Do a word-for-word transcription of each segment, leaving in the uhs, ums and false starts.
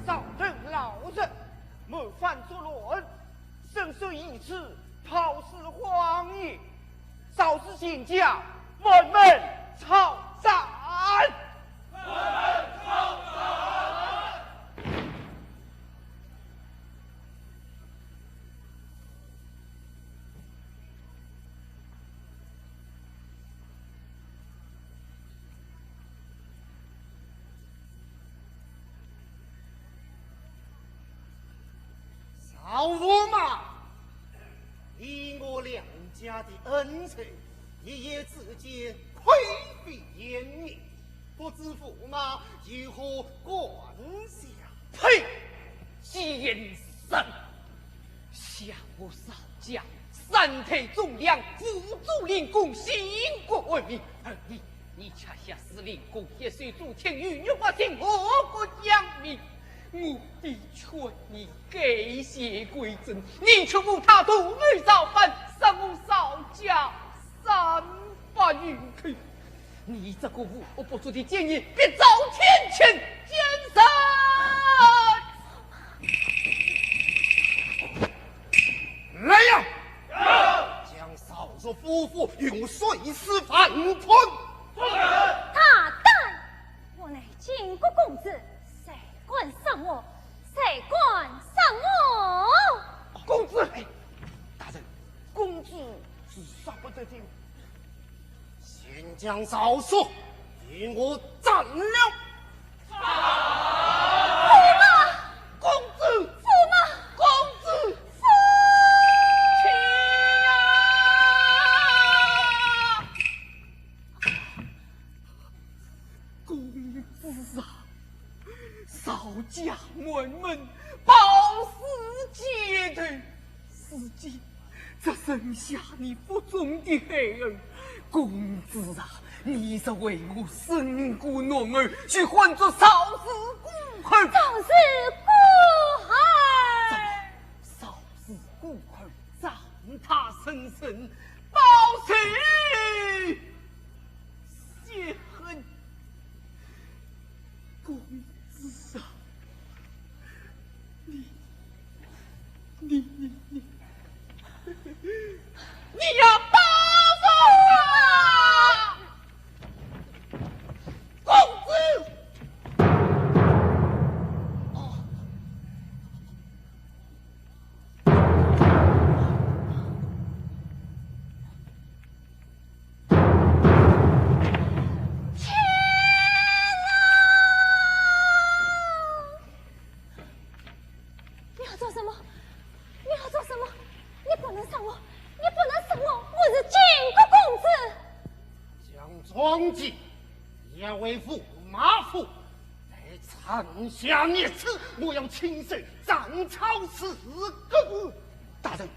上头老实，谋反作乱，身首异处，剽私荒野，赵氏钱家，满门抄斩！满门抄斩！ 赵驸马，以我两家的恩仇，一夜之间灰飞烟灭，不知驸马有何感想？呸！贱人！想我赵家三代忠良，辅佐灵公，兴国安民，而你，你恰恰使灵公一手遮天，鱼肉百姓，祸国殃民。我的劝你改邪归正，你却和他图谋造反，杀我赵家三百余口。 你这个无恶不作的贱人，必遭天譴！贱人！来呀！将赵氏夫妇与我碎尸万段！大胆！我乃巾帼公子，谁敢杀我？谁敢杀我？公子！哎，大人，公子是杀不得的。 先将赵氏与我斩了！驸马！公子！驸马！公子！夫亲啊！公子啊！ 赵家满门，暴尸街头，如今只剩下你腹中的孩儿。公子啊，你若为我生个男儿，须唤作赵氏孤儿。赵氏孤儿。赵，赵氏孤儿，斩他生身，报仇雪恨。 公子啊，你，你，你，你，你要报仇啊！公子！哦。 天哪！你要做什么？你要做什么？你不能杀我！你不能杀我！我是巾帼公子。将庄记押回驸马府，待城下灭此，我要亲手斩草除根。大人，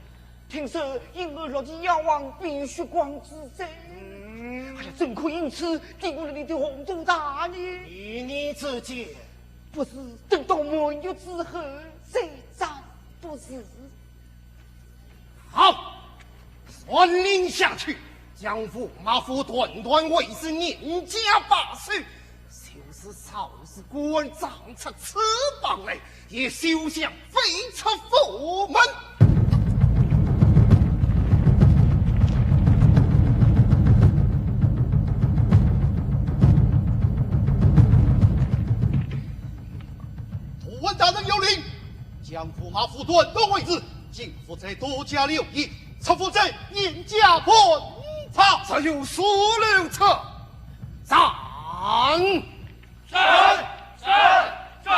听说因为落地妖王被血光之灾。嗯。哎呀，怎可因此低估了你的宏图大业？依你之见，不如等到满月之后再斩不是？好，传令下去，将驸马府断断位置，严加把守。 就是赵氏孤儿长出翅膀来，也休想飞出府门。大人有令，将驸马府断断位置，进府者多加留意，出府者严加盘查。只有速率车。 斩！斩！斩！斩！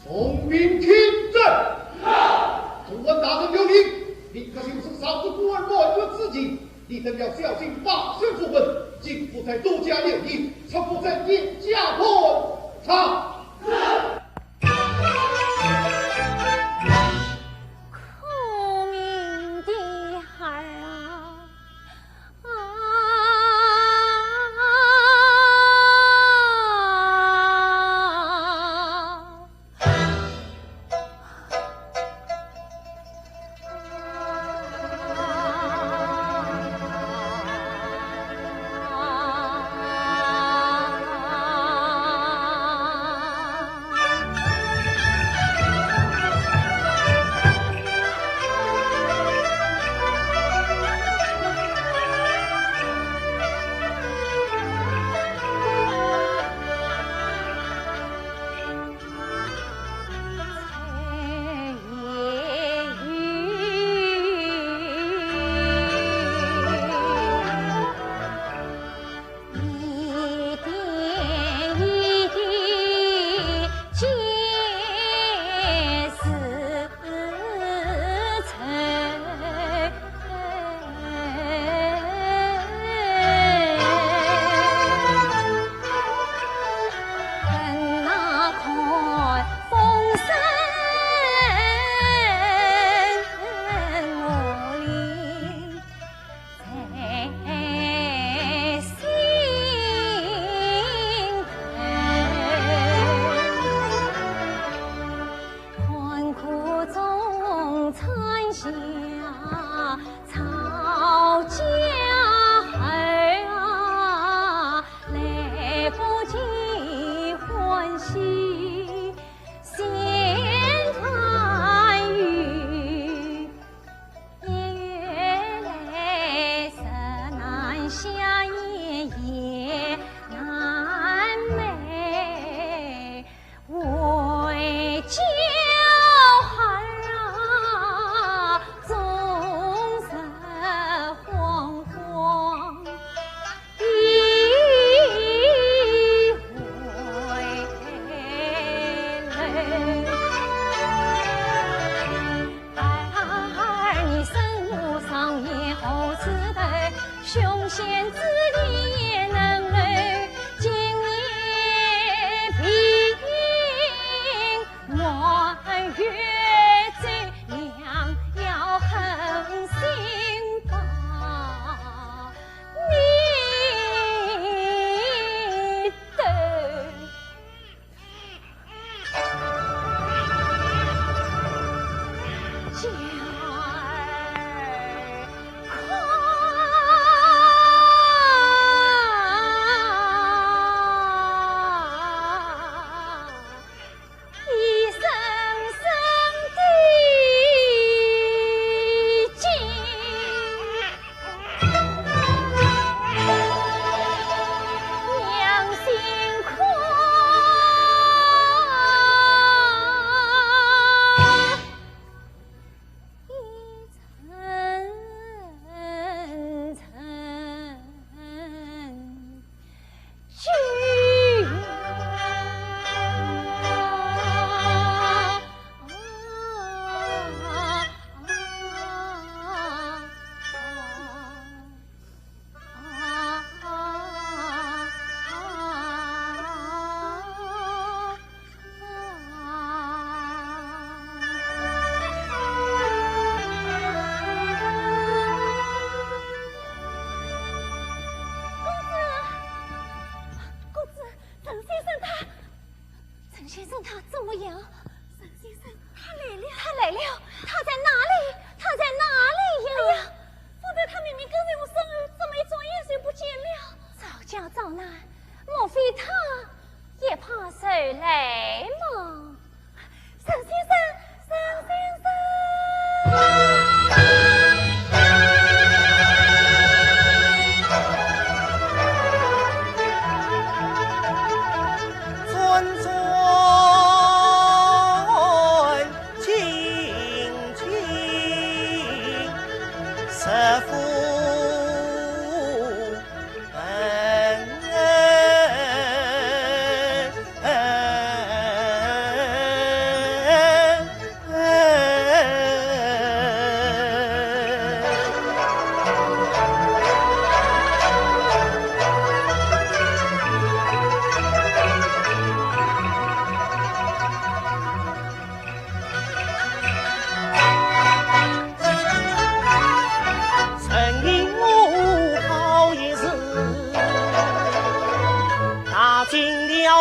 统兵听政。是。总管大人有令，你可就是上至孤儿满月之际，你等要小心把守朱门，进府再多加留意，出府再严加盘查。是。苦命的孩儿啊！啊！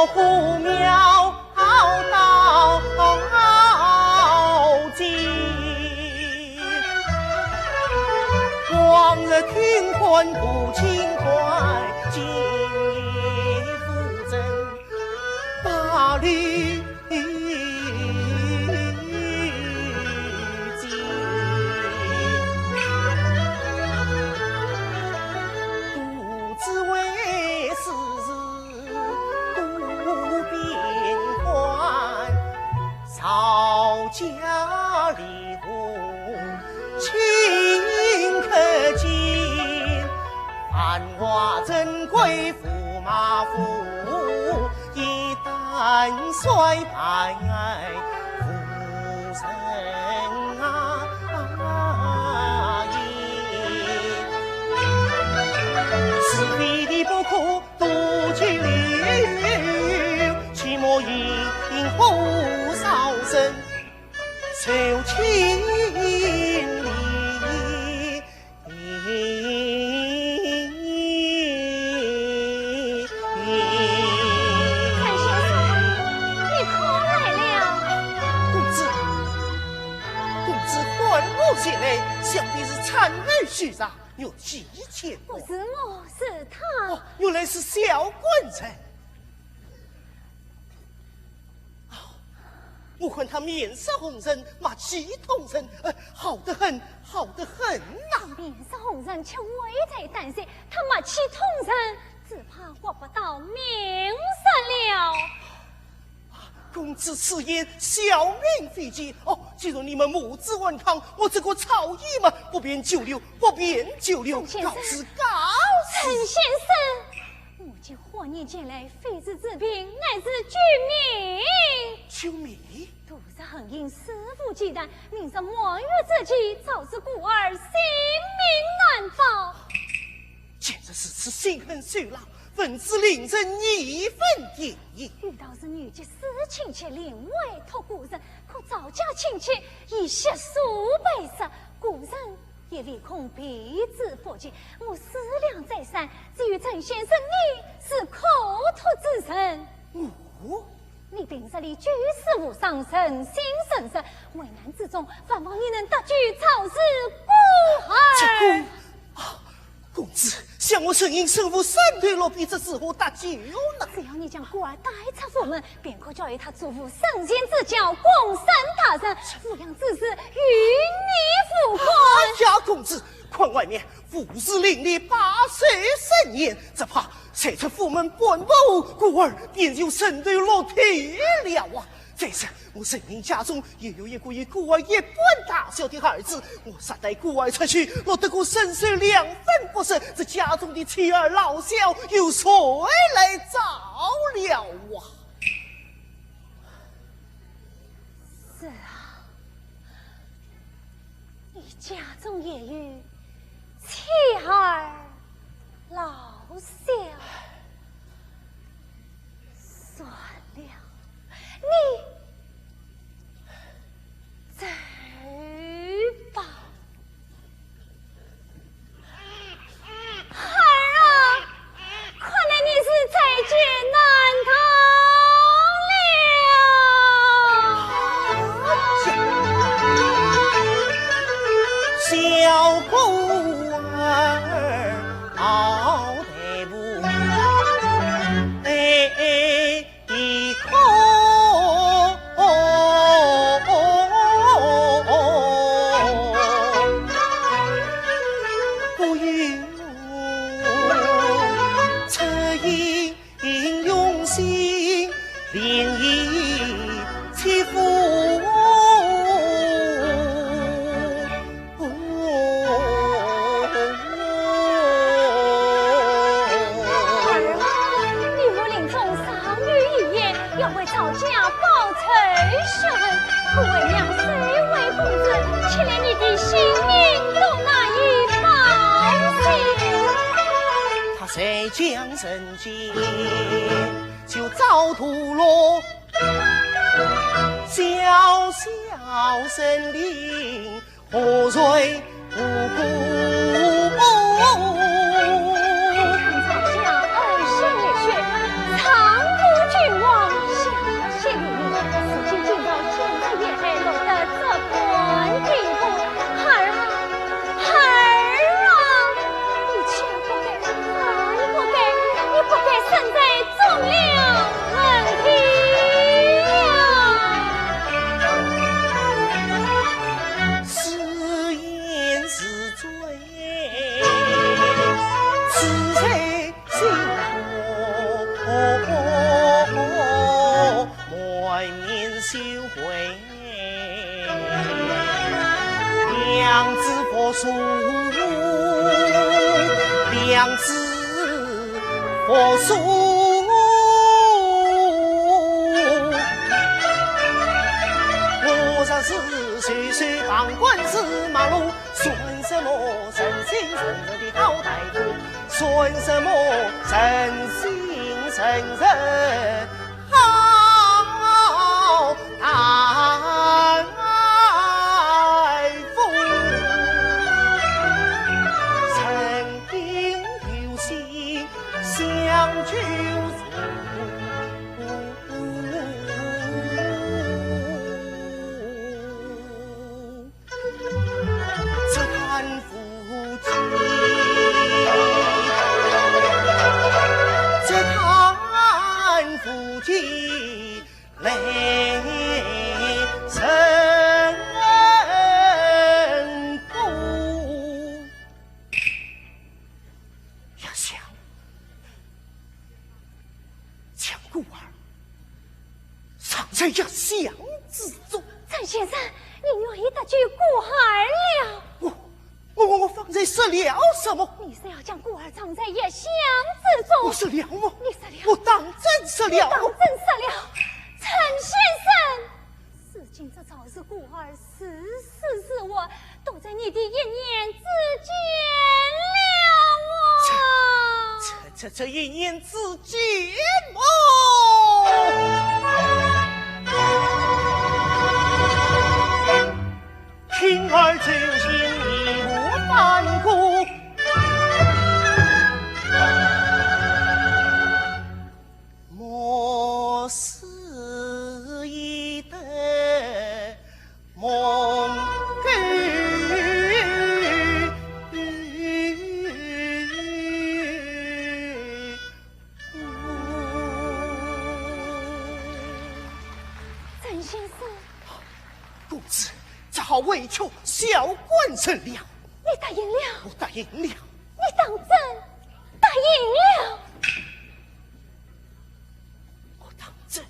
虎庙到今，往日听官不轻快，今夜无人把律 陈先生，你可来了。公子，公子唤我前来，想必是参谋许长，有急事。不是我，是他。哦，原来是小官人。 我看他面色红润，脉气通顺，呃，好得很，好得很呐。面色红润，却危在旦夕，他脉气通顺，只怕活不到明日了。公子此言，小民费解。哦，既然你们母子安康，我这个草野嘛，不便久留，不便久留，告辞，告辞。陈先生，母亲 忽然前来，非是治病，乃是救命。救命？杜氏恨因思父积怨，明日满月之期，早知故儿性命难保。既然如此，心狠手辣，文字令人义愤填膺。有道是女寄思亲切，宁为托孤身，可赵家亲戚已悉数被杀，孤身 也唯恐避之不及。我思量再三，只有陈先生你是可托之人。我？你平日里居事无伤，诚信诚实，危难之中，万望你能搭救赵氏孤儿。这个，啊，公子，想我陈英身负三头六臂，这如何搭救呢？只要你将孤儿带出府门， 便可教育他祖父圣贤之教，广善他人，抚养之事与你无关。哎呀，公子，况外面胡氏林立，百岁森严，只怕踏出府门半步，孤儿便就沉头落地了啊！再说我陈英家中也有一个与孤儿一般大小的儿子，我若带孤儿出去，落得个身首两分不是，这家中的妻儿老小由谁来照料啊？ 是啊，你家中也有妻儿老小，算了，你走吧。 孩儿啊，看来你是在劫难逃了。小孤儿好歹不，哎，哎。 一口不语，只因用心另一妻妇。 儿啊，你父临终尚有遗言，要为赵家报仇雪恨，故为娘虽为公子，却连你的性命都难以保全。他在江城间就遭屠落，小小生灵 何罪无辜？看赵家恩师热血，长途君王娘子佛祖，娘子佛祖，我若是岁岁旁观司马路，算什么神仙神人的好大夫？算什么神仙神人？ 好大夫，人定有信，相救助。 只叹夫妻，只叹夫妻泪成沟。呀，想，将孤儿 藏在药箱之中。陈先生，你愿意搭救孤儿了？我，我，我，我方才说了什么？你说要将孤儿藏在药箱之中。我说了么？你说了。我当真说了。你当真说了。陈先生，如今这赵氏孤儿是死是活，都在你的一念之间了啊！这，这，这一念之间么？ 听儿真心你莫反顾，莫使一代梦勾。 陈先生。公子，只好委屈小官人了。你答应了？我答应了。你当真答应了？我当真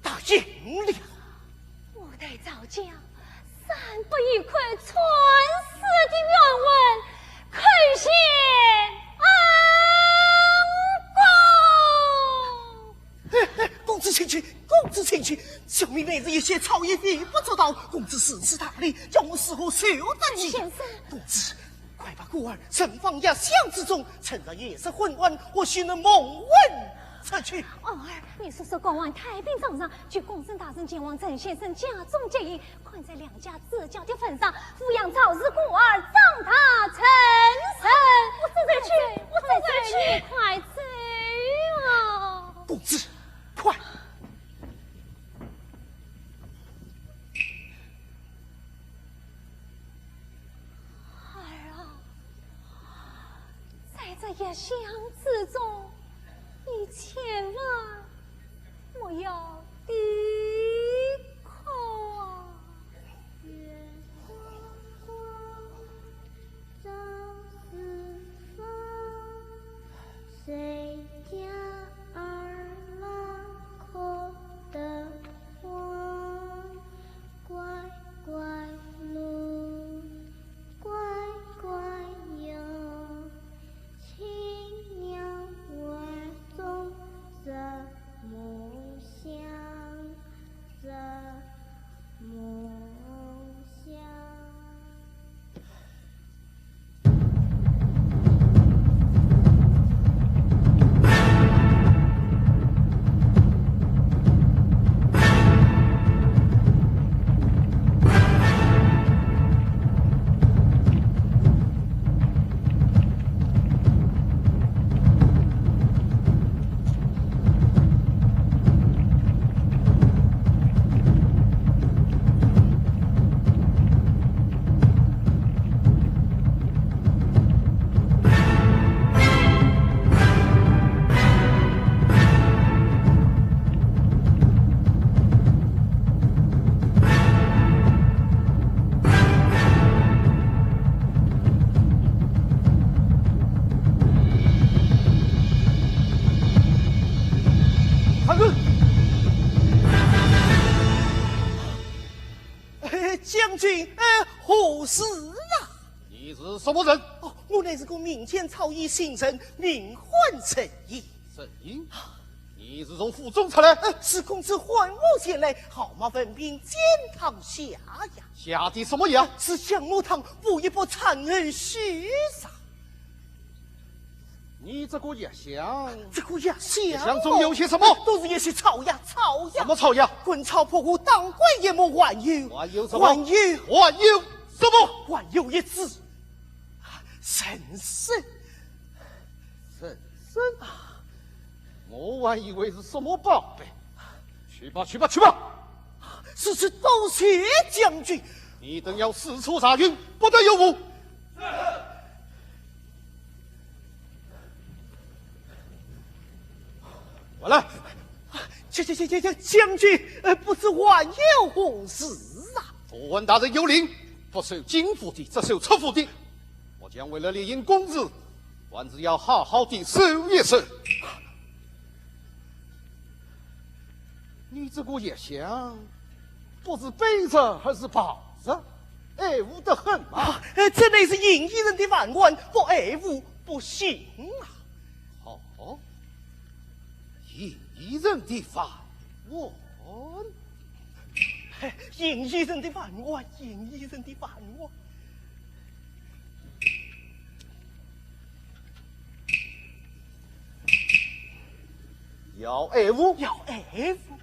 答应了。五代赵家三不一块传世的原文，叩谢恩公。哎，哎，公子请起，公子请起。小民每日一写，草稿微不足道，公子如此大礼，叫我如何受得起？先生。公子，快把孤儿存放药箱之中，趁着夜色昏暗，或许能蒙混 出去。儿啊，你说说，过往太平庄上，救公孙大人前往陈先生家中接应，看在两家之交的份上，抚养赵氏孤儿长大成人。我这就去，我这就去。快走啊！公子，快！ 儿啊，在这药箱之中，你千万不要啼哭啊！月光光，照四方，谁家二郎哭得慌？ 乖乖路，乖乖游，青鸟儿种什么香？将军，呃，何事啊？你是什么人？哦，我乃是个民间草医姓陈，名唤陈英。陈英？你是从府中出来？呃，是公子唤我前来，号脉闻病，煎汤下药。下的什么药？是降魔汤，补一补，参后续上。 你这个药箱，这个药箱，药箱中有些什么？都是一些草药，草药。什么草药？滚草、破火、当归、研末，还有，还有什么？还有，还有什么？还有一支人参。人参啊，我还以为是什么宝贝。去吧，去吧，去吧。如此多谢将军。你等要四处查阅，不得有误。 过来。将，将，将，将，将军，呃，不知还有何事啊？我闻大人有令，不收进府的，只收出府的。我将为了联姻公事，还是要好好地收一收。 你这个药箱，不是背着还是抱着？爱护得很嘛。啊，呃，这乃是行医人的腕环，不爱护不行啊。哦，行医人的腕环？嘿，行医人的腕环，行医人的腕环。 要爱护？要爱护。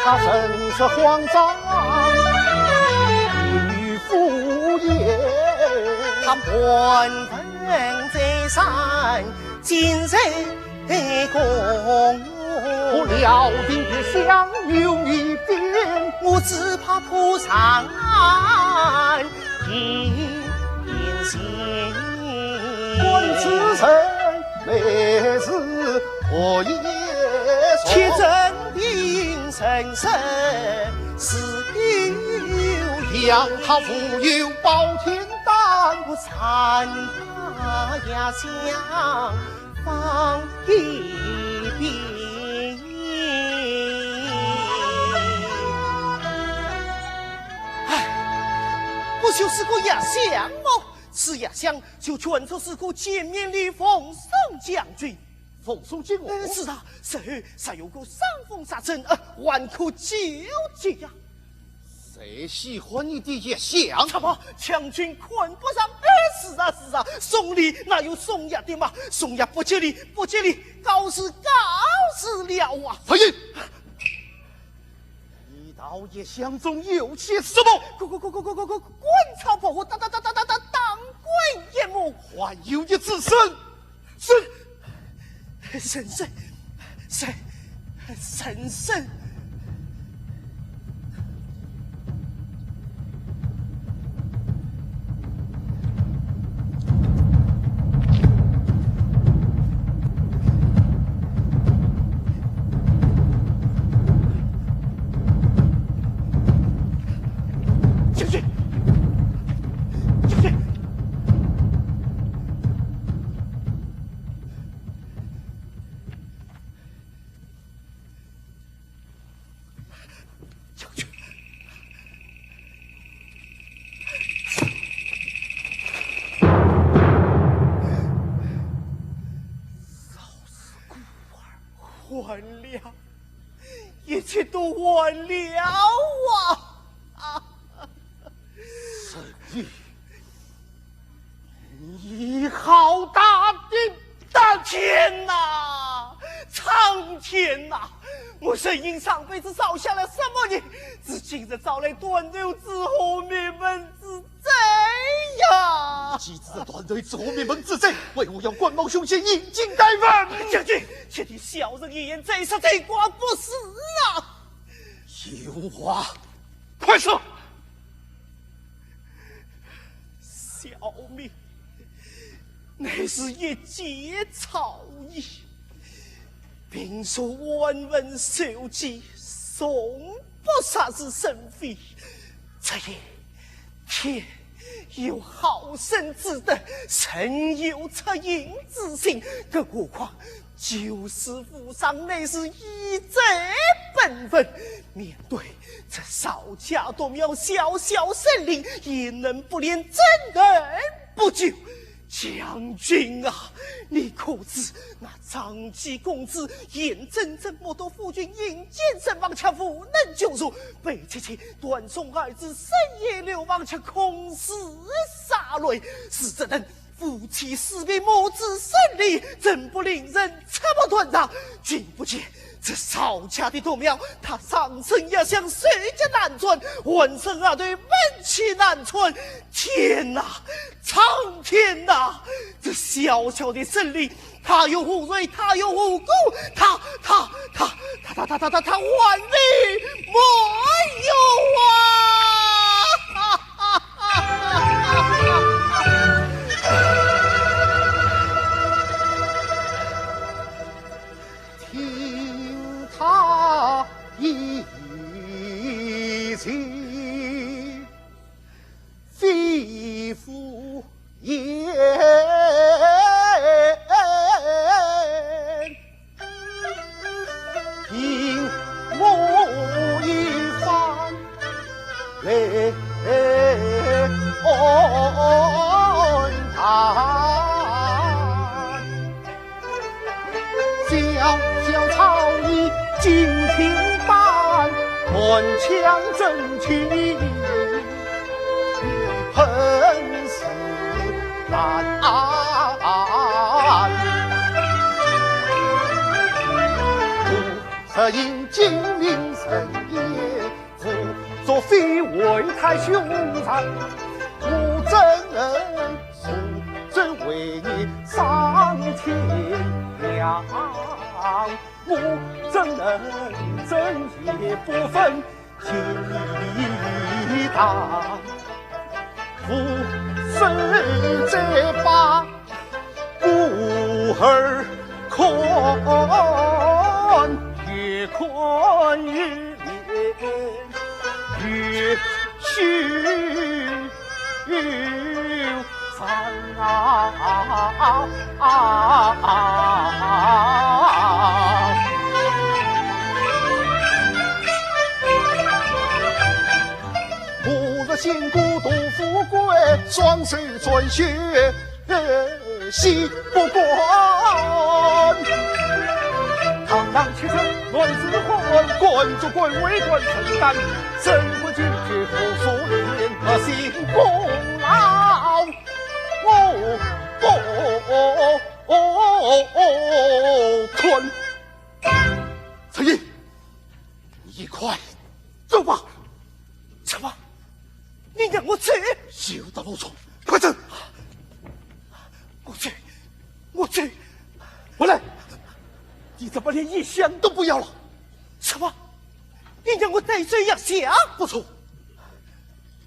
他人说慌张与敷衍，他盘问再三，今日 公，我料定药箱有疑点，我只怕破山见形。问此人乃是何医生？且任凭人生死有限，让他无有包天担，我参他药箱 放一边。哎，不就是个药箱么？此药箱就全出自个见面礼奉送将军。奉送给我？呃，是啊，随后若有个伤风杀身，呃，还可救急呀。 谁喜欢你的药箱？怎么，将军看不上？哎，是啊，是啊，送礼哪有送药的嘛？送药不吉利，不吉利，告辞，告辞了啊！陈英，你道药箱中有些什么？滚，滚，滚，滚，滚，滚，滚草破火，当，当，当，当，当，当，当归一幕。还有一支人 人，人参，人，人参。将军，将军。 将军，饶是孤儿。完了，一切都完了啊！啊！沈玉， 你好大的胆！天哪，苍天哪！我沈英上辈子造下了什么孽，至今日招来断头之祸，灭门之灾呀！既知这断头之祸，灭门之灾，为何要关冒凶险，以儆代犯？将军，且听小人一言，再说这寡不是啊！有话，快说！ 小民乃是一介草医，平素安分守己，从不惹是生非。只因天有好生之德，人有恻隐之心，更何况 救死扶伤乃是医者本分。面对这赵家独苗小小生灵，焉能不怜，怎能不救？将军啊，你可知那张继公子眼睁睁目睹夫君引奸身亡，却无能救助，被妻妾断送儿子，深夜流亡，却空自洒泪。是这等 夫妻死别，母子生离，怎不令人触目断肠？君不见这赵家的独苗，他上生压箱，守节难转，还生二代，门气难穿。天哪，苍天哪！这小小的生灵，他有何罪？他有何过？他他他他他他他他他还命没有啊！听他一言，肺腑言。 听我一番来谈。小小草原尽听板，满腔真情 恨事难。不识英雄名人也，不作非为太兄长，我怎能助纣为虐伤天良？我怎能正邪不分 其大，俯首再把孤儿看，越看越怜，越是 我若先过杜甫关，双手沾血洗不干。堂堂七尺男子汉，敢作敢为敢承担，怎不拒绝父所言，不信功劳。 哦哦哦哦哦！看，陈毅，你快走吧。什么？你让我走？休得啰嗦，快走！我走，我走。回来！你怎么连一想都不要了？什么？你让我带走一想？不错。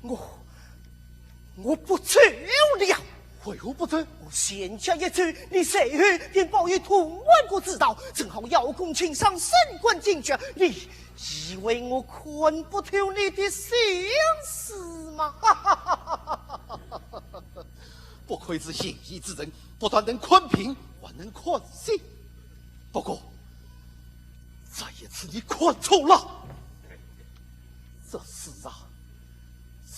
我 我不走了。为何不走？我现在一走，你随后便保有图案个指导，正好邀功请赏，升官进爵。你以为我看不透你的心思吗？不愧是行医之人，不但能看病，还能看心。不过，这一次你看错了。这世上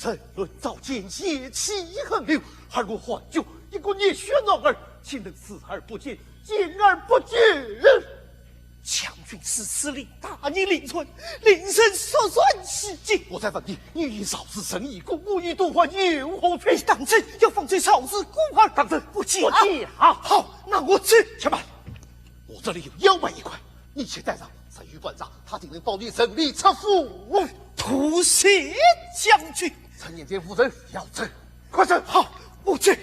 人论早奸，贤妻恨母，而我韩厥一个热血男儿，岂能视而不见，见而不救？将军如此凌大义凌人，令人肃然起敬。我再问你，你与赵氏生一个，我与杜甫有何仇？你当真要放走赵氏孤儿？当真。不假。不假。好，那我走。且慢，我这里有腰牌一块，你且带上，在御板上，他定能保你顺利出府。多谢将军。 陈年间无人要走，快走！好，我去。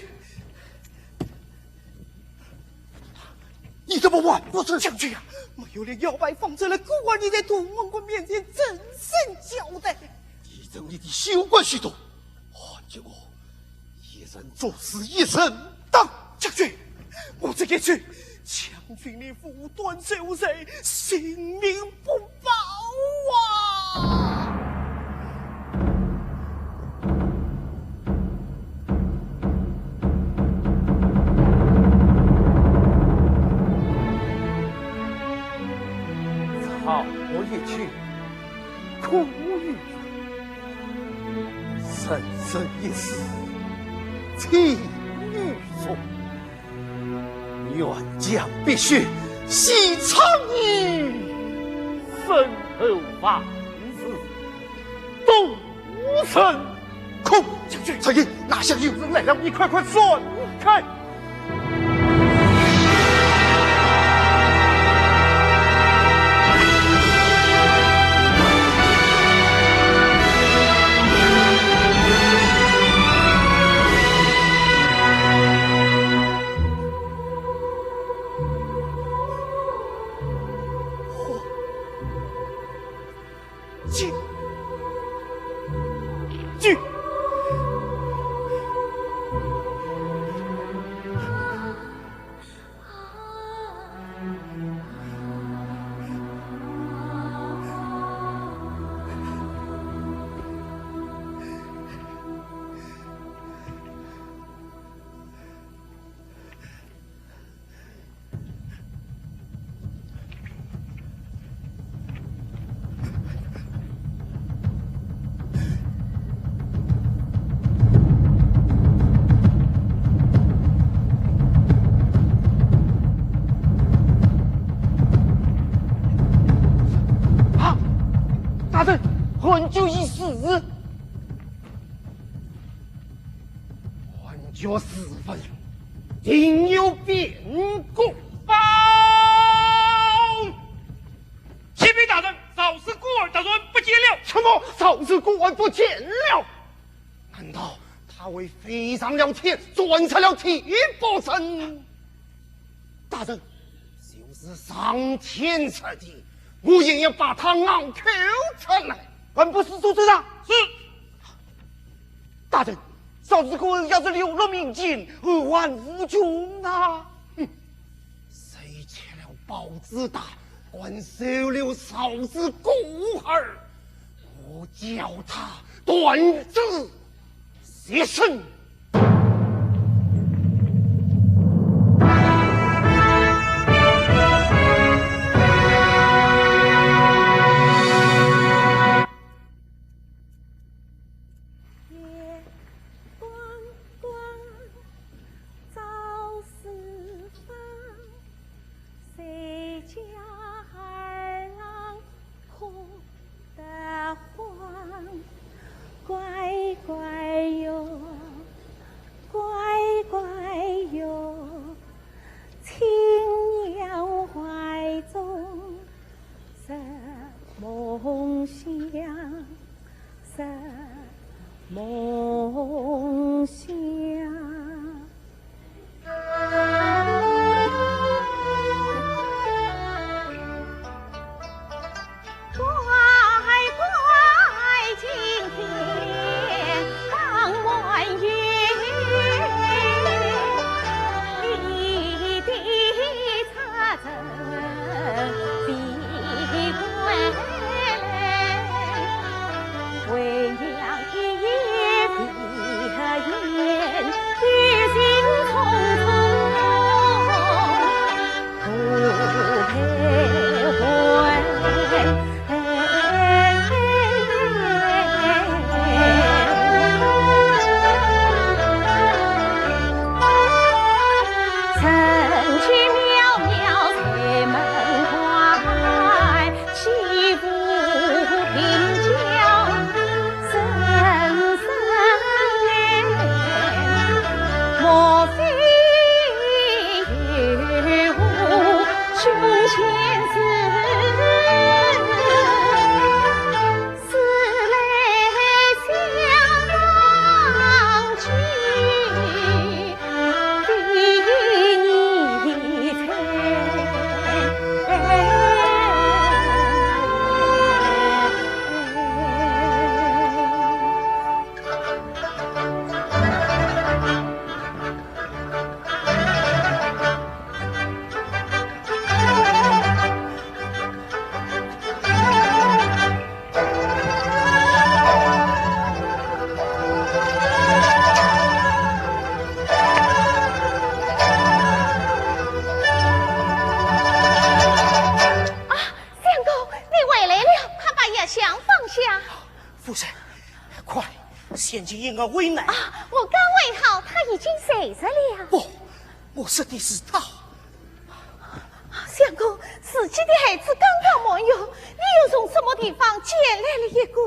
你怎么还不走？将军啊，没有了腰牌放走了孤儿，你在杜文国面前怎生交代？你这你的休怪许多，还给我一人做事一人当。将军，我这一去，将军你无端受罪，性命不 保啊！曹一去，苦与人，人生一世，情与重。愿将碧血洗苍衣，身后万事都成空。将军，曹营，拿香油。人来了，你快快闪开。 进，进。啊，大人，韩厥已死。 韩厥自刎，定有变故。报！启禀大人，赵氏孤儿突然不见了。什么？赵氏孤儿不见了？难道他会飞上了天，钻出了天波阵？ 大人，就是上天入地，我也要把他咬口出来。俺不是主子啊。是。大人，赵氏孤儿要是流落民间，后患无穷啊。哼，谁吃了豹子胆，敢收留赵氏孤儿？我叫他断子 绝孙。夜光光照四方，谁家二郎哭 得慌。乖乖哟，乖乖哟，亲娘怀中日梦乡，日梦乡。前去因何为难？啊，我刚喂好，他已经睡着了。不，我说的是他。相公，自己的孩子刚刚满月，你又从什么地方捡来了一个？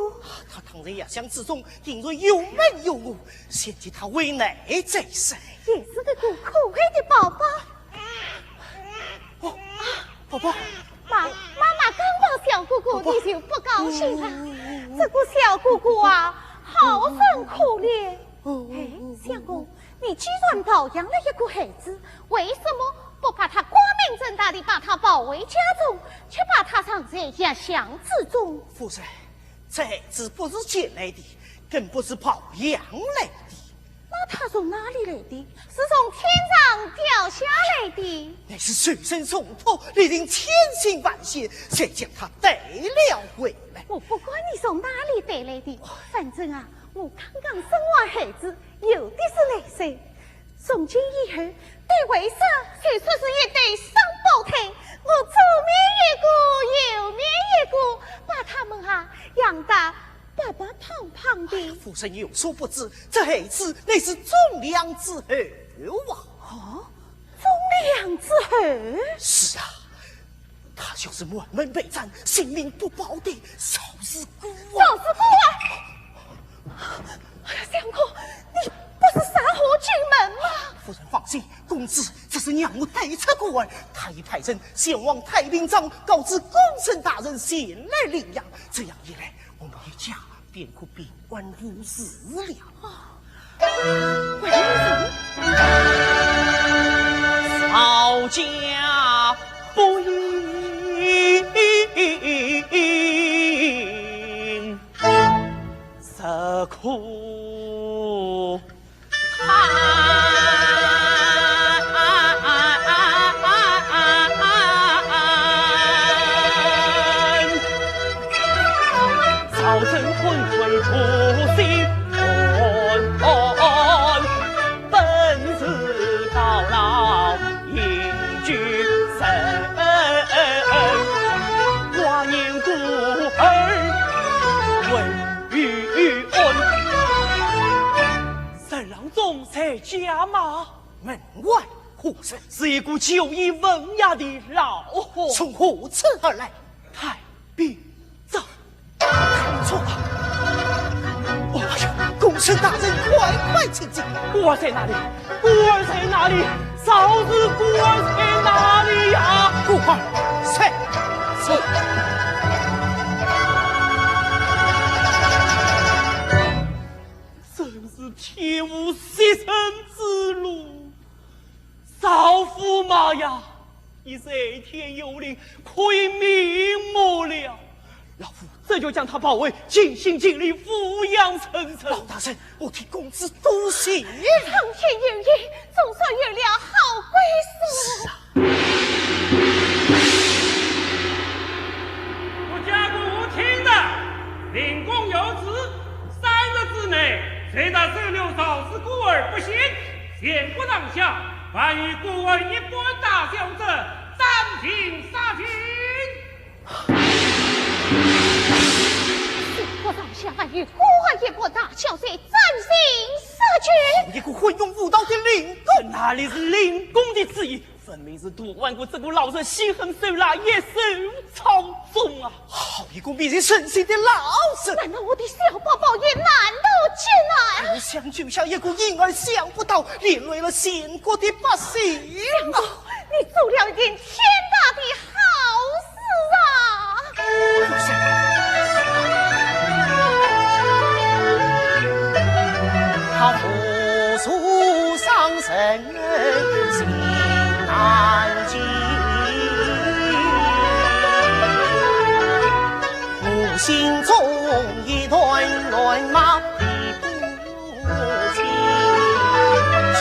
他躺在药箱之中，定然有门有户，先替他喂奶再说。也是个可爱的宝宝。 哦，宝宝。妈，妈妈刚抱小哥哥，宝宝。你就不高兴了。这个小哥哥啊，好生可怜。哦，哦，哎，哦，相公，你既然抱养了一个孩子，为什么不把他光明正大地把他抱回家中，却把他藏在药箱之中？夫人，这孩子不是捡来的，更不是抱养来的。 那他从哪里来的？是从天上掉下来的。乃是受人重托，历尽千辛万险，才将他带了回来。我不管你从哪里带来的，反正啊，我刚刚生完孩子，有的是奶水。从今以后，对为生就说是一对双胞胎，我左面一个，右面一个，把他们啊养大 白白胖胖的。夫人有所不知，这孩子乃是忠良之后啊。哦，忠良之后？是啊，他就是满门被斩，性命不保的赵氏孤儿。赵氏孤儿？哎呀，相公，你不是杀我进门吗？夫人放心，公子只是让我带出孤儿，他已派人前往太平庄告知公孙大人前来领养，这样一来， 我们一家便可平安无事了。赵家不幸，受苦 沈郎中在家吗？门外何人？是一个叫鄢文雅的老货。从何处而来？太平庄。太平庄啊！哎呀，公孙大人，快快请进。孤儿在哪里？孤儿在哪里？赵氏孤儿在哪里呀？孤儿在此。 真是天无绝人之路。赵驸马呀，你在天有灵，可以瞑目了。老夫这就将他抱回，尽心尽力抚养成人。老大人，我替公子多谢。苍天有眼，总算有了好归宿。是啊。 各家各户听着，灵公有旨，三日之内，谁若收留赵氏孤儿不现，县国上下，凡与孤儿一般大小者，斩尽杀尽。县国上下，凡与孤儿一般大小者，斩尽杀尽。一个昏庸无道的灵公。这哪里是灵公的旨意？ 分明是杜万国这个老贼心狠手辣，一手操纵啊！好一个迷人成性的老贼！难道我的小宝宝也难逃劫难？想救下一个婴儿想不到，连累了全国的百姓。相公，你做了一件天大的好事啊！好，父祖上人 心难静。我心中一团乱麻理不清，只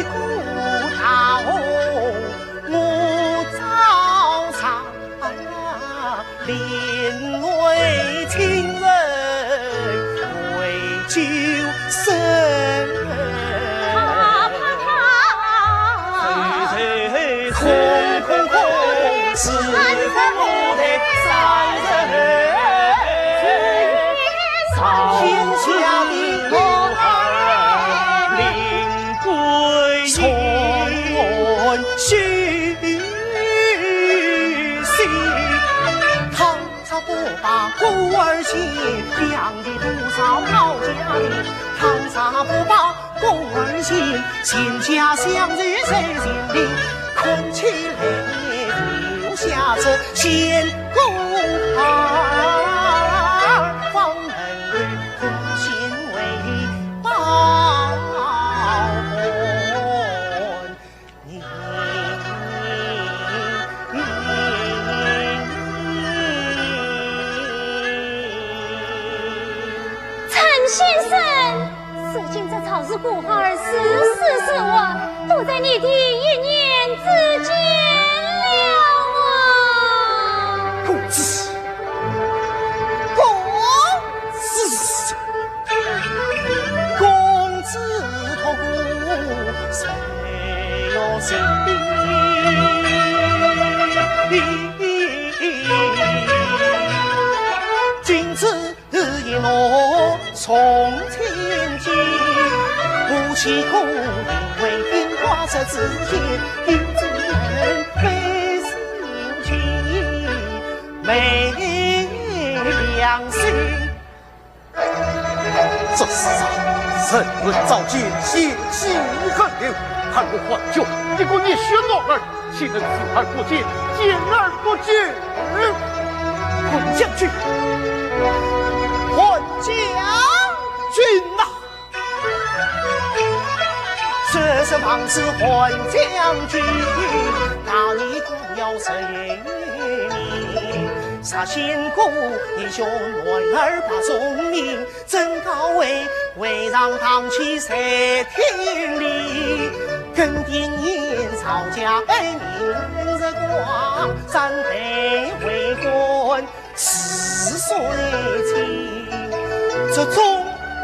顾大红我早上 连累亲人为救生。空空空，是我的杀人。上天下的把孤儿先，养育多少好家庭，倘若不把孤儿先，全家相随谁心灵？看起来留下这仙姑儿，方能够同心为力保。 陈先生，如今这曹氏孤儿是死是活，都在你的一念之间了啊！公子，公子。 公子托孤，谁要谁？君子一怒从天起，不起故因为兵寡失之间，君子人非心气，昧良心。 这世上人论早奸，血气横流，而我黄忠一个热血男儿，岂能视而不见，见而不救？混将军，混将军呐！这是王氏混将军，大义不要谁你，杀仙姑，你兄男儿把聪明 正高位，为让堂妻谁听你？更定年曹家恩名日光，三代为官似水清。这忠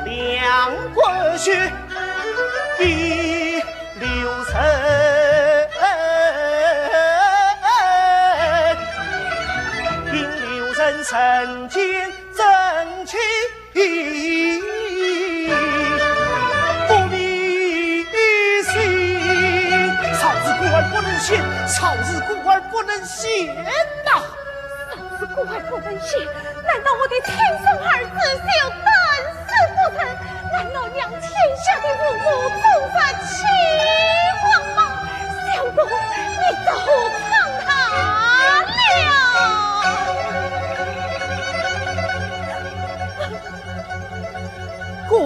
良国学已流传，应留人人间正气。 不迷信。曹氏孤儿不能信，曹氏孤儿不能信呐！曹氏孤儿不能信，难道我的亲生儿子就等死不成？难道让天下的父母做这欺皇吗？相公，你走开！ 官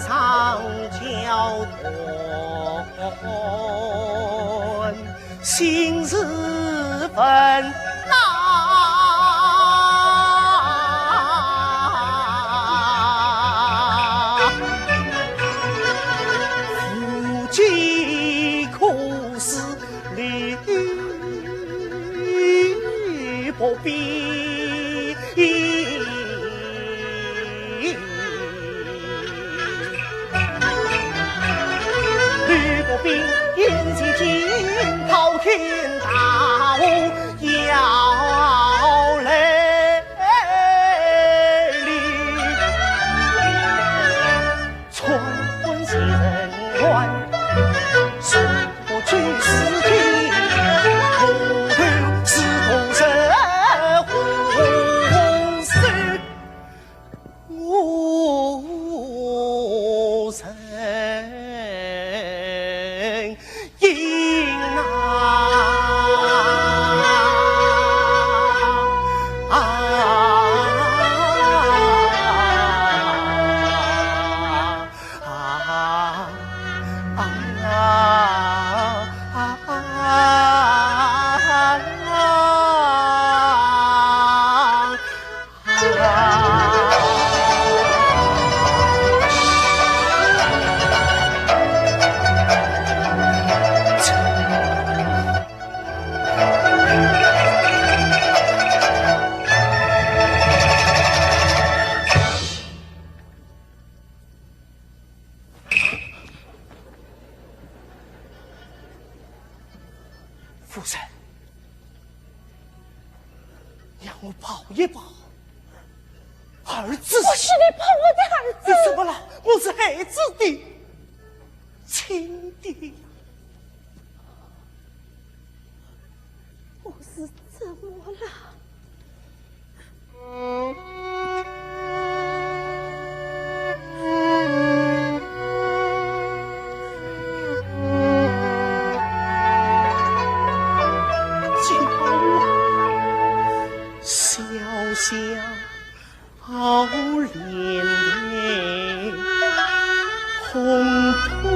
场交断，心事分呐。夫妻可是 吕伯宾，吕伯宾演技惊涛天大，要来哩。 穿婚是人愿，是不去是天，糊涂是不是糊涂，我人 应啊。夫人，让我抱一抱儿子。不许你抱我的儿子！你怎么了？我是孩子的亲爹呀。我是怎么了？小小莲台红土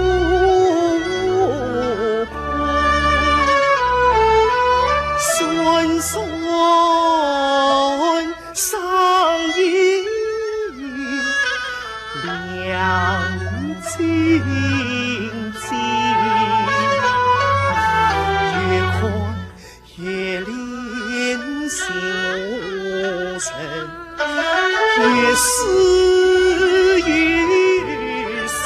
坡，酸酸 声音亮晶晶，月光月亮星辰，月色月香，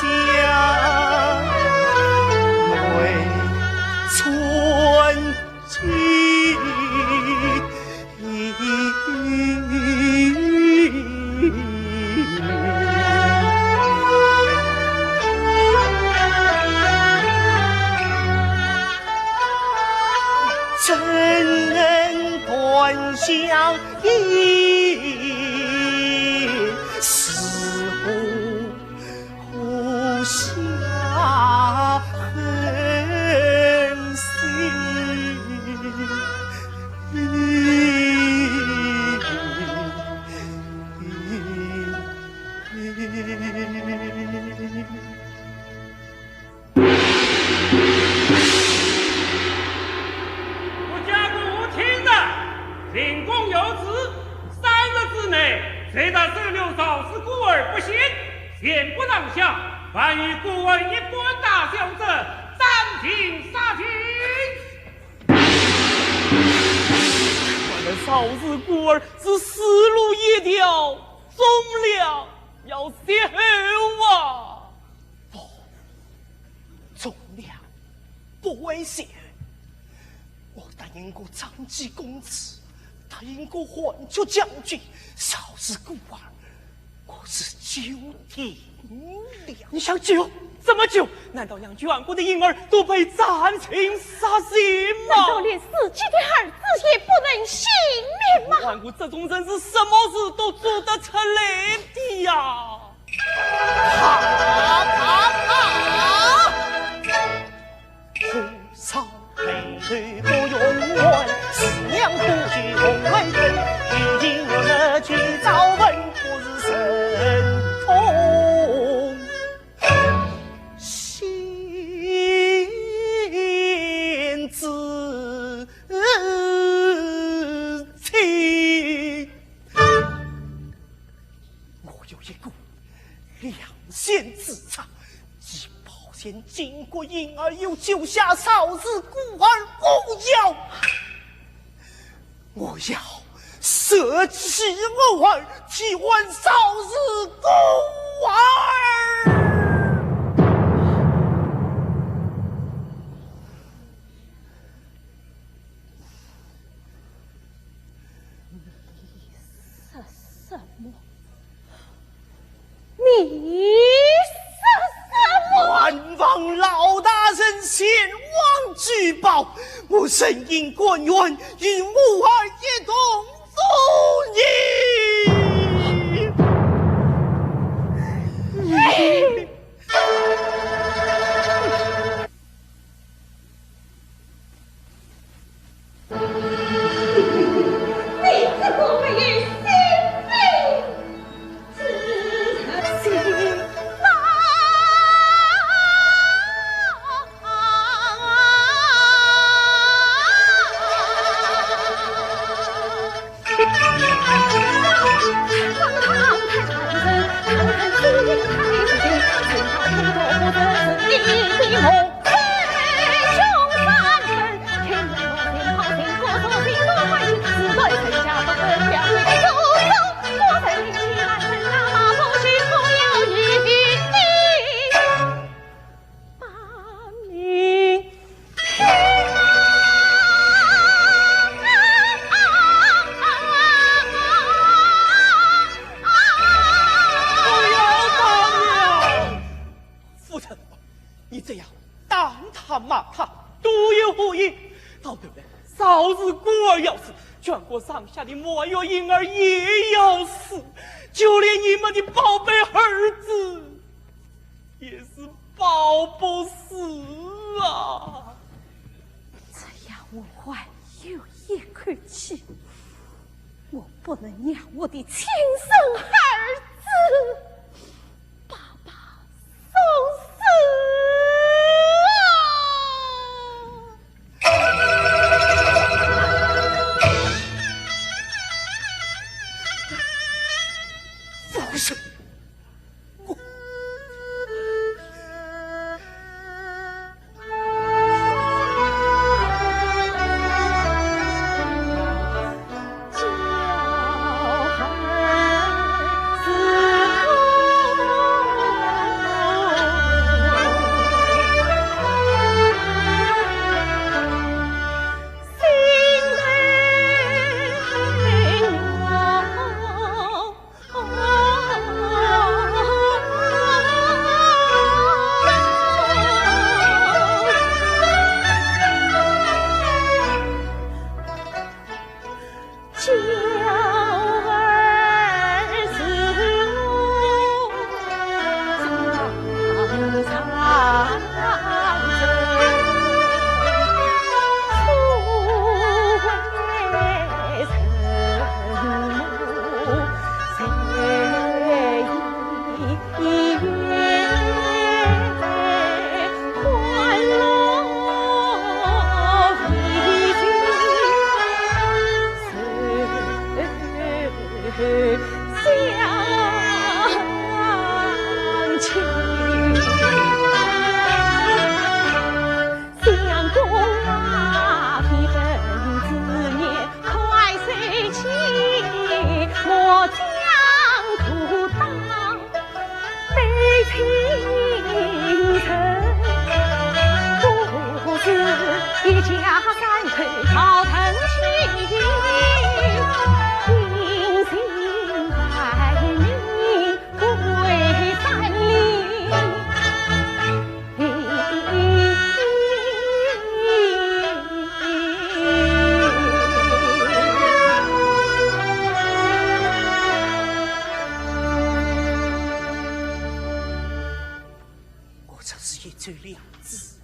美春景。 春能断香烟，似乎 无下恨心。我家公听着，灵公有旨，三日之内，谁得收留赵氏孤儿不行， 刑不上下，凡与孤儿一般大小者，斩尽杀尽。看来赵氏孤儿是死路一条，忠良要绝后啊！不，忠良不会绝后。 我答应过张继公子，答应过汉爵将军，赵氏孤儿，我是救定了。你想救？怎么救？难道让全国的婴儿都被斩尽杀尽吗？难道连自己的儿子也不能幸免吗？我们这种人是什么事都做得出来的呀！ 我有一个良心之策，既保全巾帼，又救下赵氏孤儿，我要，我要舍己我儿，替换赵氏孤儿。 说什么？你说什么？万望老大人前往举报，我任凭官员与我儿一同处理。 你这个没有心肺之人！不要打了！夫人，你这样打他骂他，都有何益？到头来，赵氏孤儿要死，全国上下的满月婴儿也要死，就连你们的宝贝儿子 也是保不死啊！这样我还有一口气。我不能让我的亲生儿子白白送死啊！夫人，我 我这是一走两次，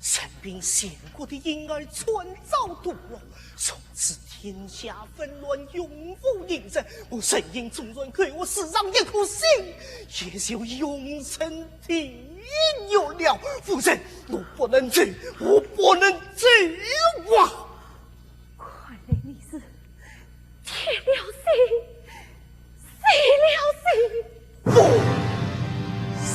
任凭相国的婴儿惨遭毒落，从此天下纷乱，永无宁日。我任凭纵然扣我世上一颗心，也就永成地狱了。夫人，我不能走，我不能走啊！看来你是 铁了心，死了心。不，是。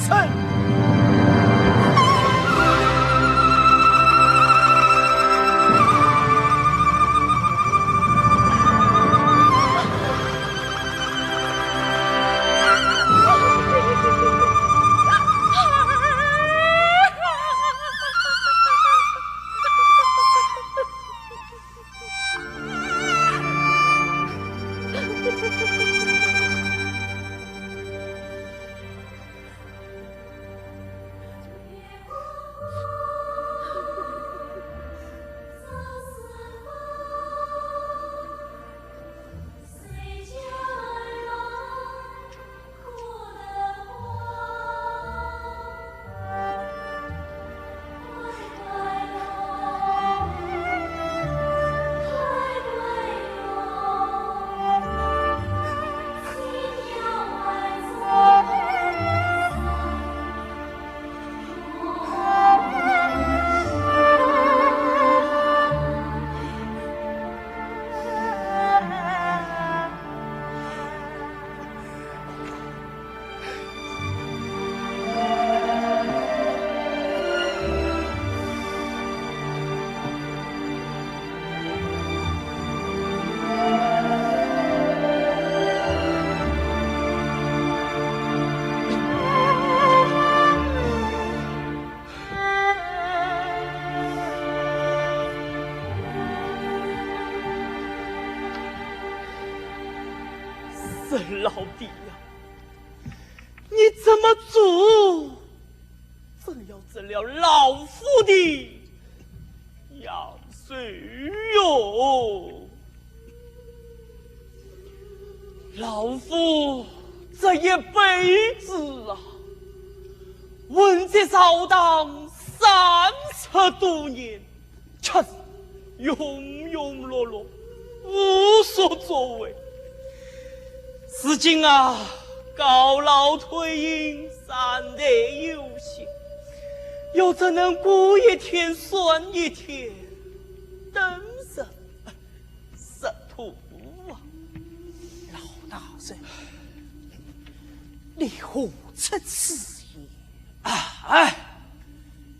沈老弟呀，你这么做，正要成了老夫的阳寿哟。老夫这一辈子啊，混迹朝堂三十多年， 却是庸庸碌碌，无所作为。如今啊，高楼退隐，山台有险，又怎能过一天算一天，等什么？石破啊！老大人，你何出此言？啊，哎，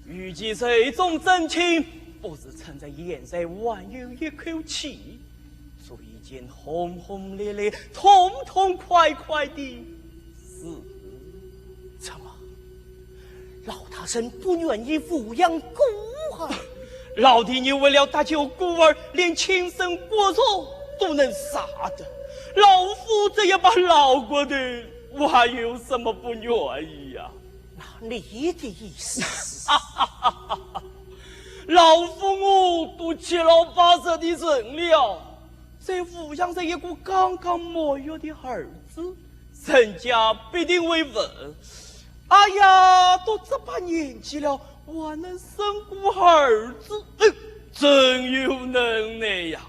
与其寿终正寝，不如趁着现在还有一口气，做一件轰轰烈烈、痛痛快快的事。怎么，老大人不愿意抚养孤儿？老弟，你为了搭救孤儿，连亲生骨肉都能杀的，老夫这一把老骨头，我还有什么不愿意呀？ 那你的意思？老夫我都七老八十的人了，再抚养着一个刚刚满月的儿子，人家必定会问：哎呀，都这把年纪了，还能生个儿子？哎，真有能耐呀！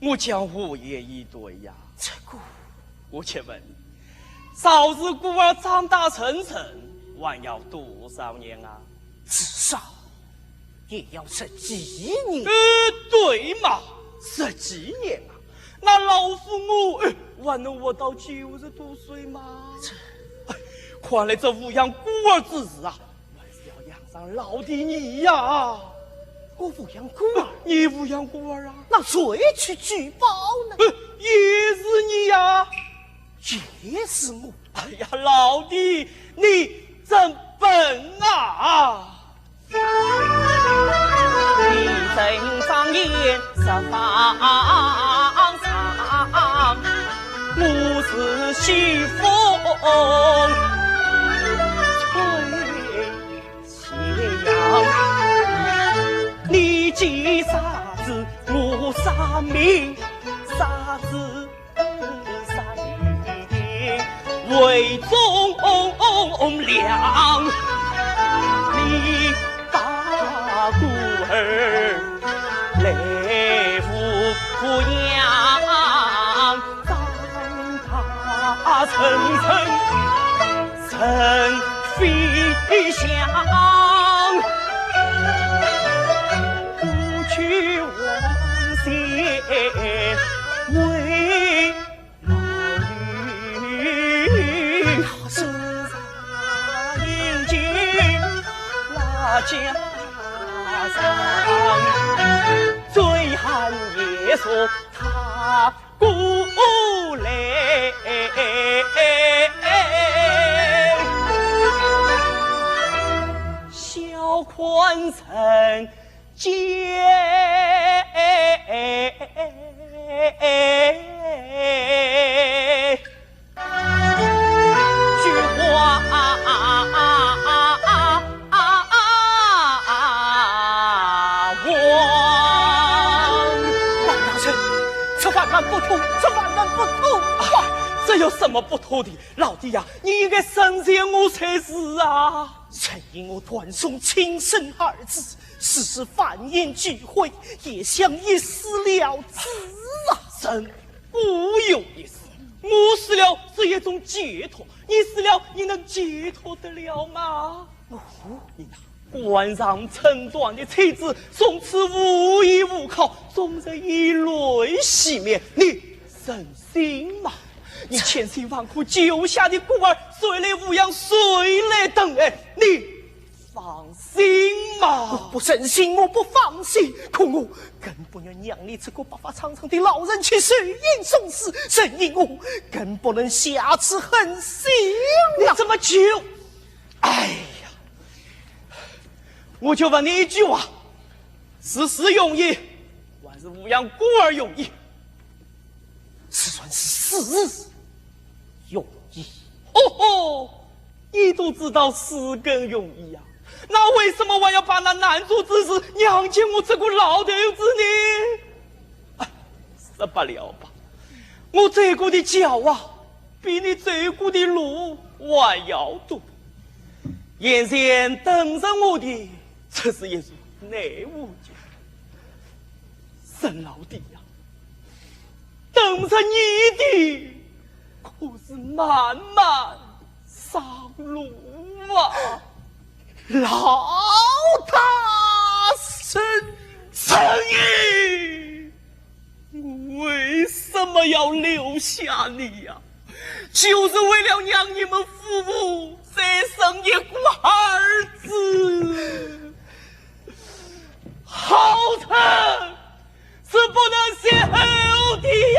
我将何言以对呀？这个 我且问你，早日孤儿长大成人，还要多少年啊？至少也要十几年。呃，对嘛，十几年啊！那老夫我，呃，还能活到九十多岁吗？这，哎，看来这抚养孤儿之事啊， 还是要仰仗老弟你呀。我抚养孤儿？你抚养孤儿啊？那谁去举报呢？呃，也是你呀。也是我？哎呀，老弟，你真笨啊！你正张眼十方长，我是西风吹斜阳。你几啥子我啥命，啥子啥命为忠良。你把孤儿来抚养，长大成人 人飞翔，不去望仙为老女。世上人间那家常，醉汉夜宿他 过来。小宽人间。菊花王。老大人，这万万不妥，这万万不妥！啊，这有什么不妥的？老弟呀，你应该成全我才是啊！承认我断送亲生儿子，实是犯人聚会，也想一死了之啊！人固有一死，我死了是一种解脱，你死了，你能解脱得了吗？我？你那肝肠寸断的妻子，从此无依无靠，终日以泪洗面，你忍心吗？你千辛万苦救下的孤儿，谁来抚养，谁来疼爱？你放心吗？我不忍心，我不放心，可我更不能让你这个白发苍苍的老人去受尽痛苦，承认我更不能下此狠心啊！你怎么就……哎呀，我就问你一句话，是死容易，还是抚养孤儿容易？自然是死容易。哦吼，你都知道死更容易呀，那为什么还要把那难做之事让给我这个老头子呢？哎，说罢了吧，我走过的桥啊，比你走过的路还要多。眼前等着我的，这是一座奈何桥。沈老弟呀，等着你的，可不是慢慢上路啊？老大人，陈毅，我为什么要留下你呀？就是为了让你们夫妇再生一个儿子。好人是不能歇后的呀！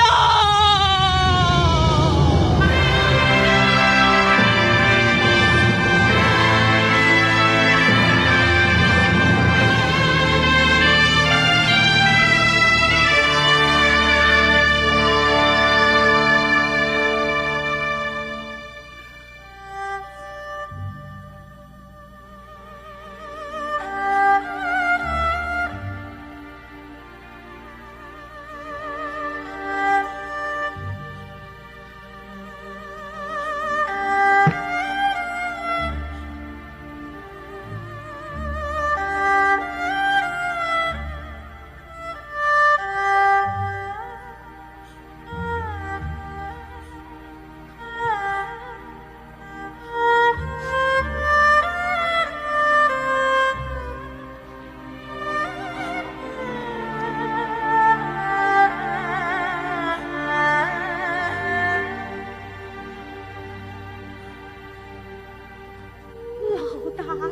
老大人。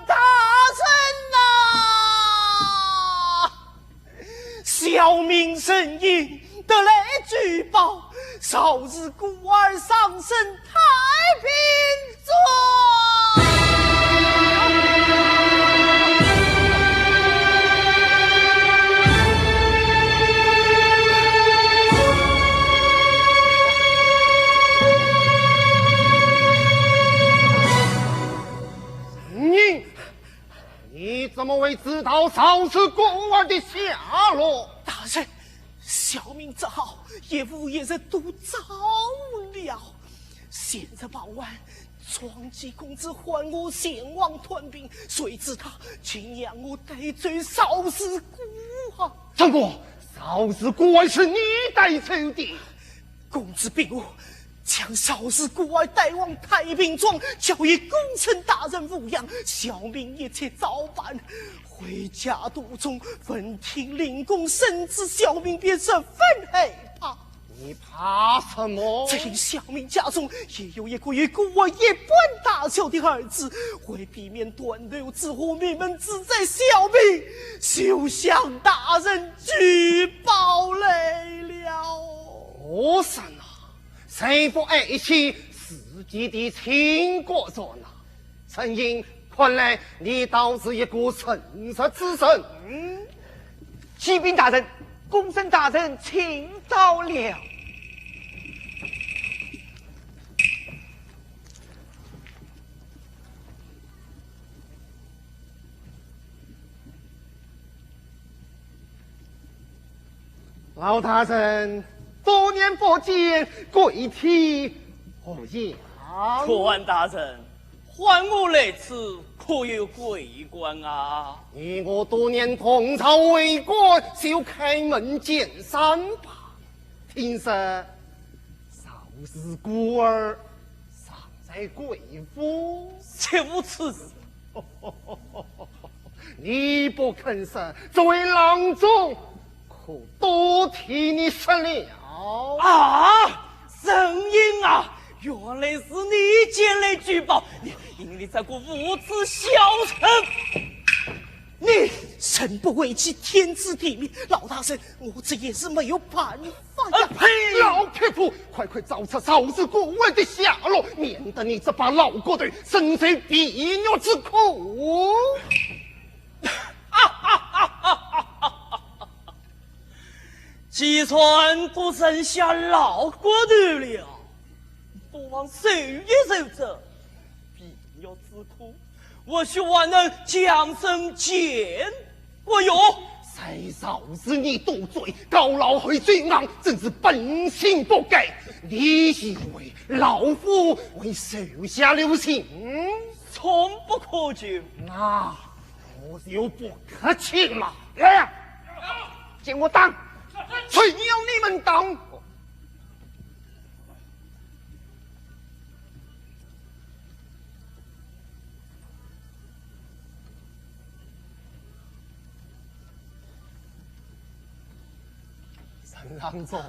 大人呐！ 小民陈英得来举报，赵氏孤儿丧生太平庄。陈英， 你怎么会知道赵氏孤儿的下落？大人，小民只好一屋一人都找了。前日傍晚，庄记公子唤我前往探病，谁知他竟让我带走赵氏孤儿。陈公，赵氏孤儿是你带走的？ 公子禀我，将赵氏孤儿带往太平庄，交与功臣大人抚养，小民一切照办。回家途中，闻听令公圣旨，小民便十分害怕。你怕什么？只因小民家中也有一个与孤儿一般大小的儿子，为避免断流之祸，灭门之灾，小民就向大人举报来了。 和尚啊，谁不爱惜自己的亲国人啊？陈英，看来你倒是一个正直之人。启禀大人，功臣大人请到了。 老大人，多年不见，贵体无恙？大人，唤我来此，可有贵干啊？你我多年同朝为官，就开门见山吧。听说赵氏孤儿 常在贵府。绝无此事。你不肯说，这位郎中可都替你说了。啊，陈英啊，原来是你前来举报，你，你这个无耻小人！你人不为己，天诛地灭，老大人，我这也是没有办法。啊，呸！老匹夫，快快找出赵氏孤儿的下落，免得你这把老骨头深受皮肉之苦。既然都剩下老骨头了，不妨受一受这皮肉之苦，或许还能强身健骨哟。谁饶是你多嘴，高老黑嘴硬，真是本性不改。你以为老夫会手下留情？从不可求。那我就不客气了。来呀，给我打！谁要你们打？ 陈郎中，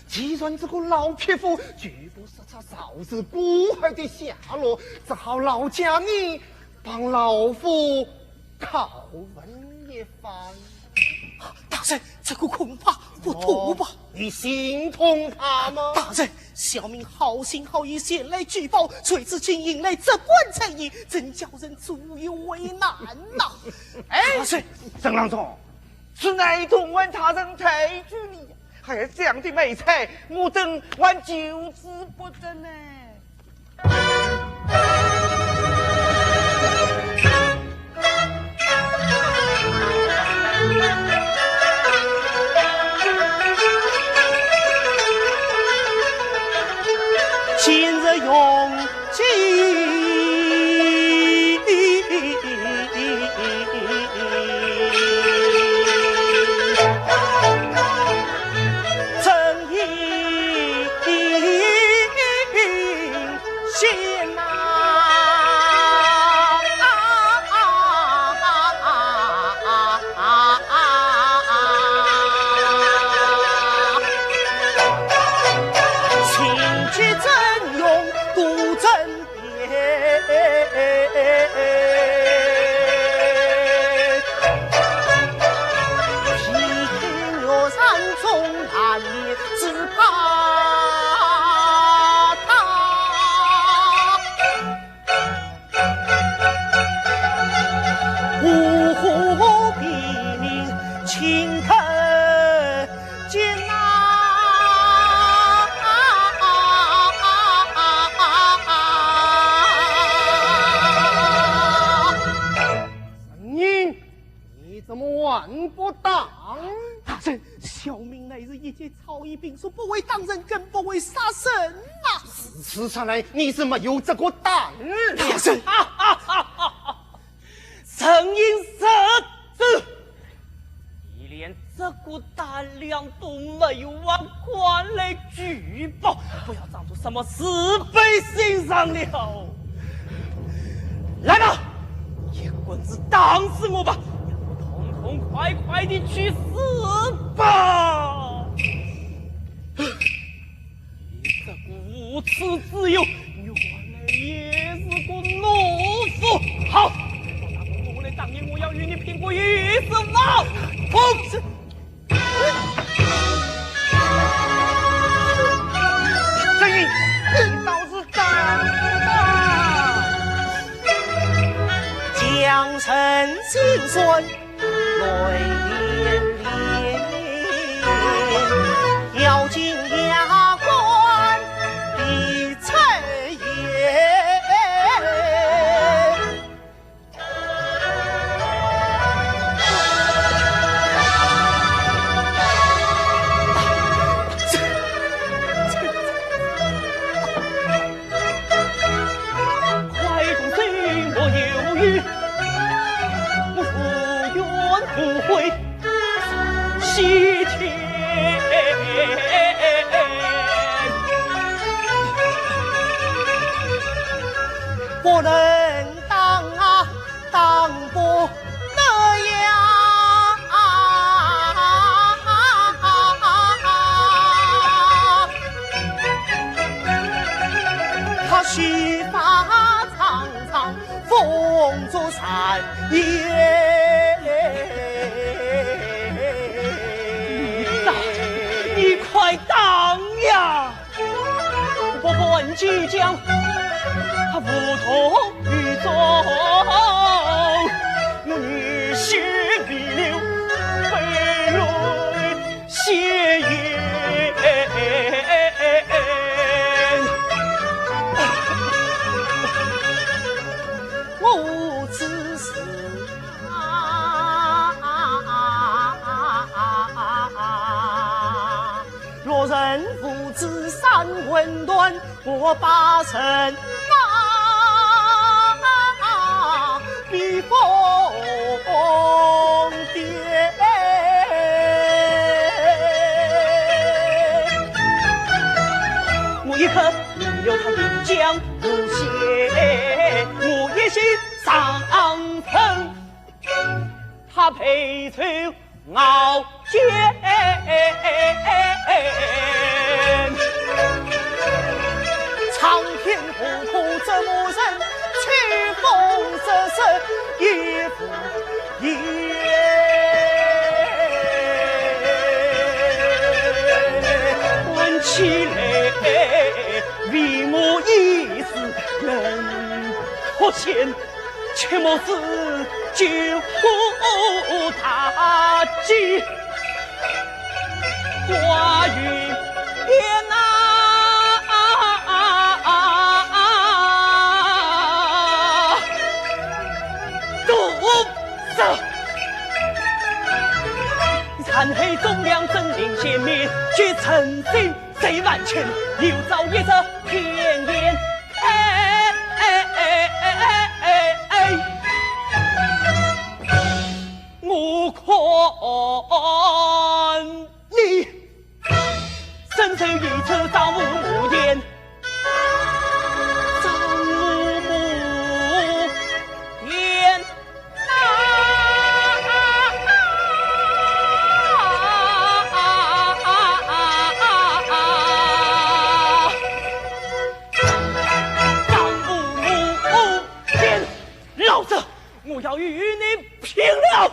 既然这个老匹夫拒不说出赵氏孤儿的下落，只好劳驾你帮老夫拷问一番。大人，这个恐怕不妥吧？哦，你心痛他吗？大人，小民好心好意前来举报，谁知竟引来这般争议，真叫人左右为难呐。哎，大人，陈郎中，是哪一通问他人抬举你呀？ 哎呀，这样的美才，我等还求之不得呢。今日用计，正以先呐。情急怎用度真 你，你怎么还不打？大人，小民乃是一介草野兵卒，不会打人，更不会杀人呐。如此说来，你是没有这个胆量。大人，啊，啊，啊，啊，啊。 陈英如此，你连这个胆量都没有，还敢来举报，不要装作什么慈悲心肠了。来吧，一棍子打死我吧，让我痛痛快快地去死吧。 你这个无耻之徒，原来也是个懦夫。好，我拿棍棍来打你，我要与你拼个鱼死网破。哼！陈英，你倒是打吧！将身心酸 泪连连，咬紧牙关闭嘴言。快动手，莫犹豫，我无怨无悔，西天不能当啊，当不得呀。 他须发苍苍，风烛残烟。你打，你快即将无动于衷，我女婿未留，被人戏言。我只是啊，落人父子三魂断， 我把人马避疯癫。我一刻没有他临江无险，我一心上层，他陪酒 熬煎。苍天何苦折磨人，秋风折射夜无言。问起来，为么一时能脱险？ 切莫使酒过大惊，寡人言啊，多说。然后忠良真令先灭，皆诚心 谁万千，有朝一日天边。哎，哎，哎，哎，哎，哎，我看你身受一次丈夫无言，丈夫无言。 老子，我要与你拼了！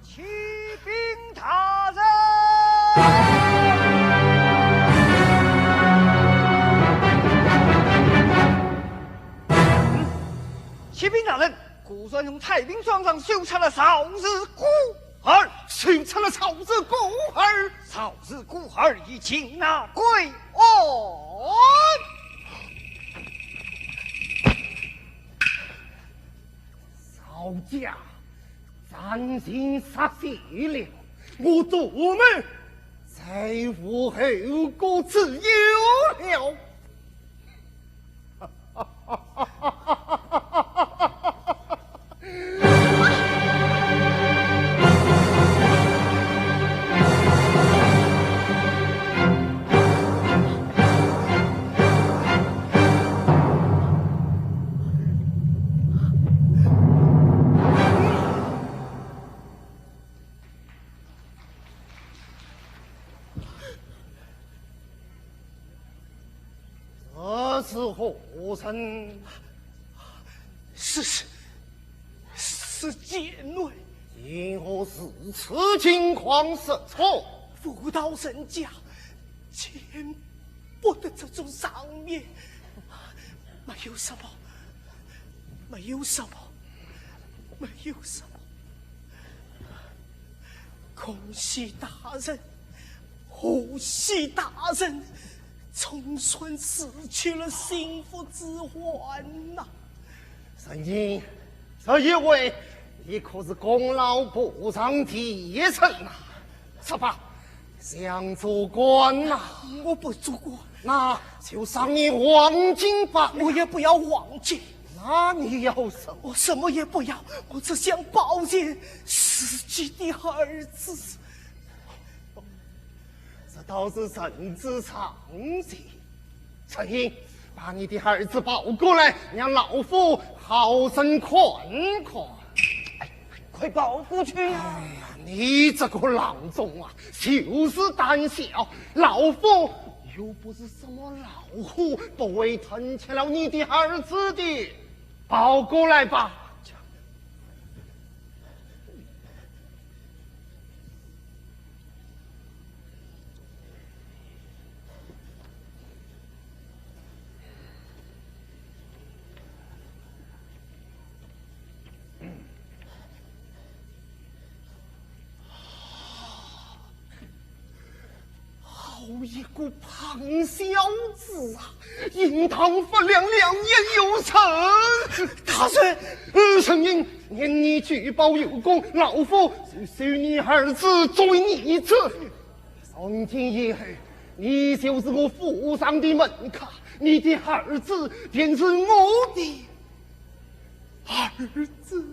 启禀大人。启禀大人，顾传从太平庄上搜出了赵氏孤儿。搜出了赵氏孤儿？赵氏孤儿已擒拿归案。赵家 掌心失去了，我杜某再无后顾之忧了。 这是何人？是，是贱内。竟何如此轻狂失措？妇道人家，见不得这种场面。没有什么，没有什么，没有什么。恭喜大人，贺喜大人，总算死去了心腹之患呐。陈英，这一回你可是功劳不上第一层呐。吃吧，想做官呐。我不做官。那就赏你黄金吧。我也不要黄金。那你要什么？我什么也不要，我只想保全自己的儿子。这倒是人之常情。陈英，把你的儿子抱过来，让老夫好生看看。快抱过去呀！哎呀，你这个郎中啊，就是胆小。老夫又不是什么老虎，不会吞吃了你的儿子的。抱过来吧。好一个胖小子啊！印堂发亮，两眼有神。大人，呃，陈英，念你举报有功，老夫就收你儿子作为义子。从今以后，你就是我府上的门客，你的儿子便是我的儿子。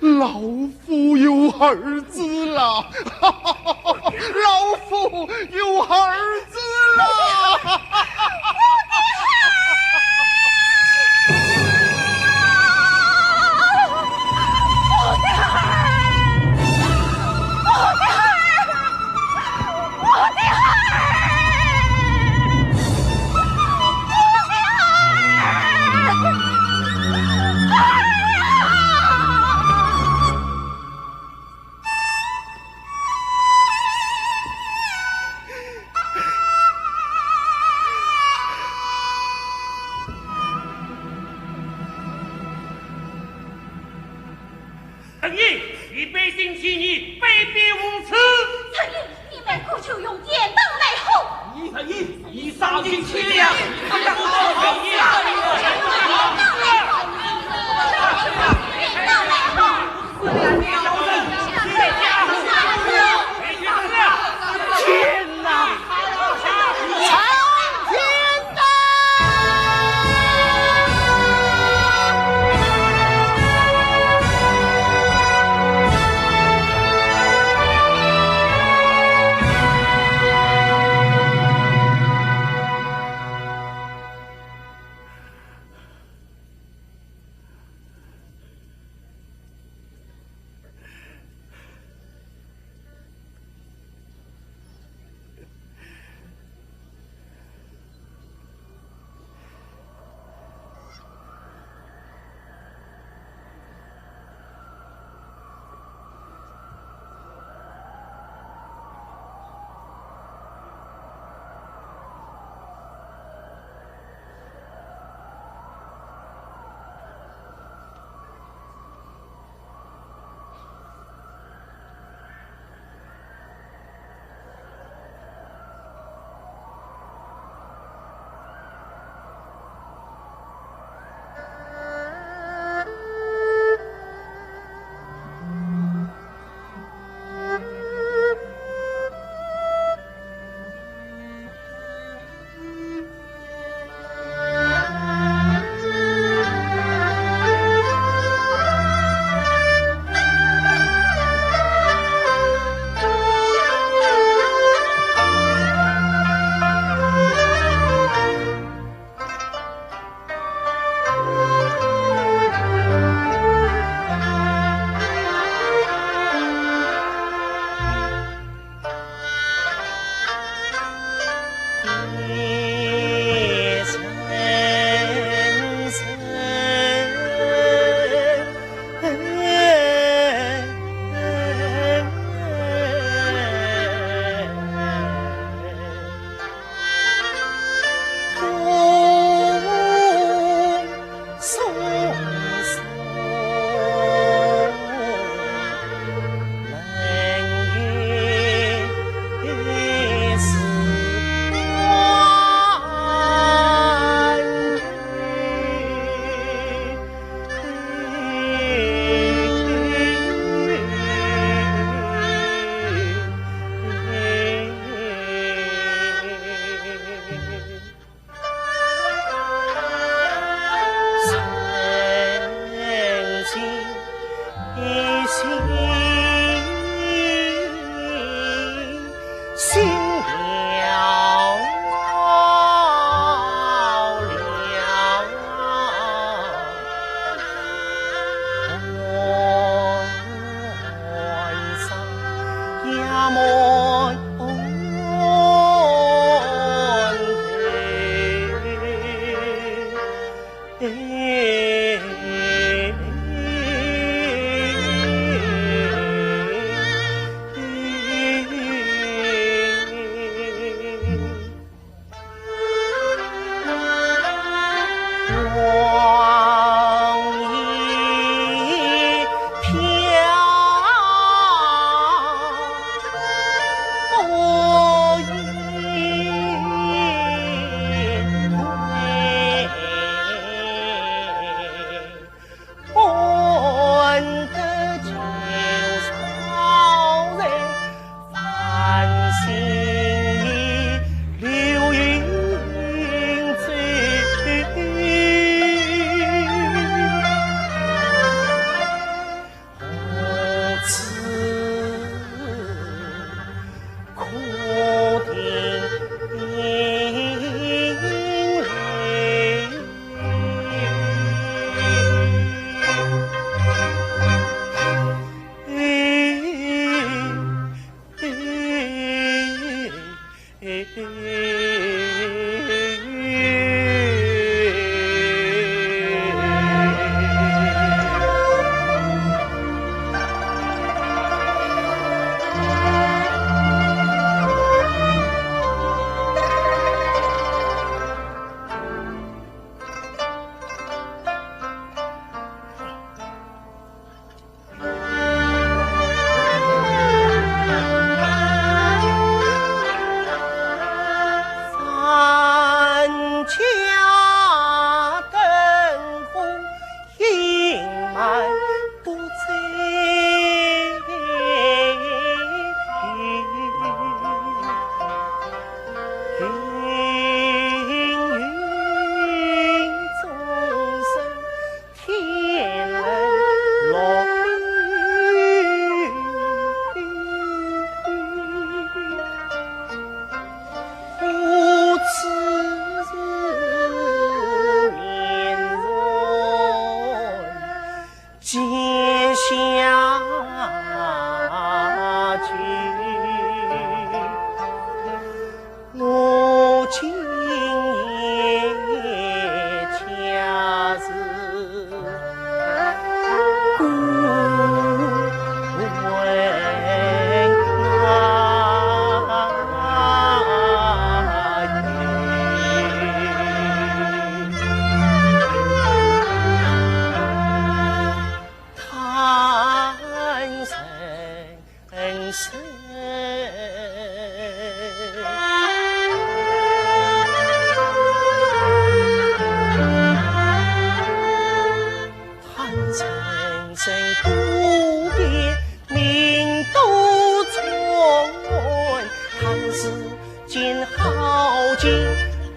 老夫有儿子了，老夫有儿子了。陈英，你背信弃义，卑鄙无耻！陈英，你们苦求用，言道奈何？陈英，你丧尽天良！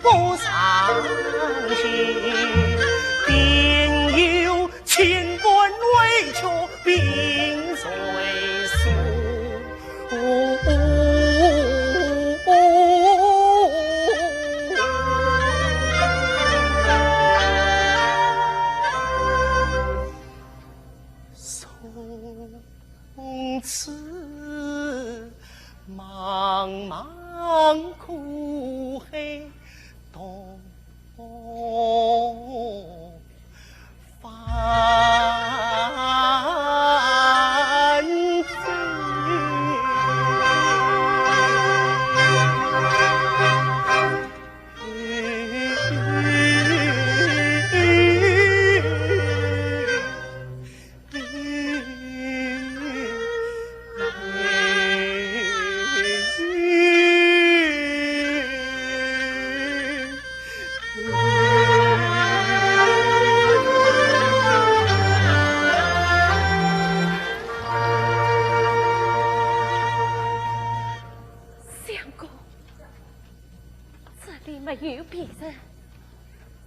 不上心，定有千般委屈并随诉。从此茫茫苦海东方。 相公，这里没有别人，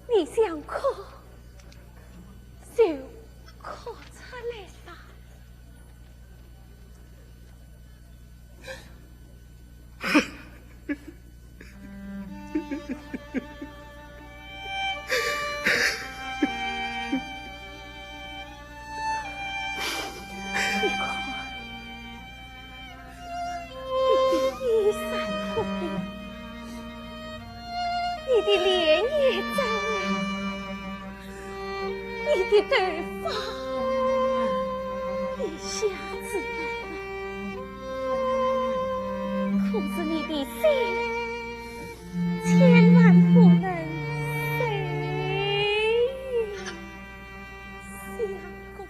你想哭就哭出来吧。 你看，你的衣衫破旧，你的脸也涨了，你的头发也下垂了，可是你的心 千万不能碎呀，相公。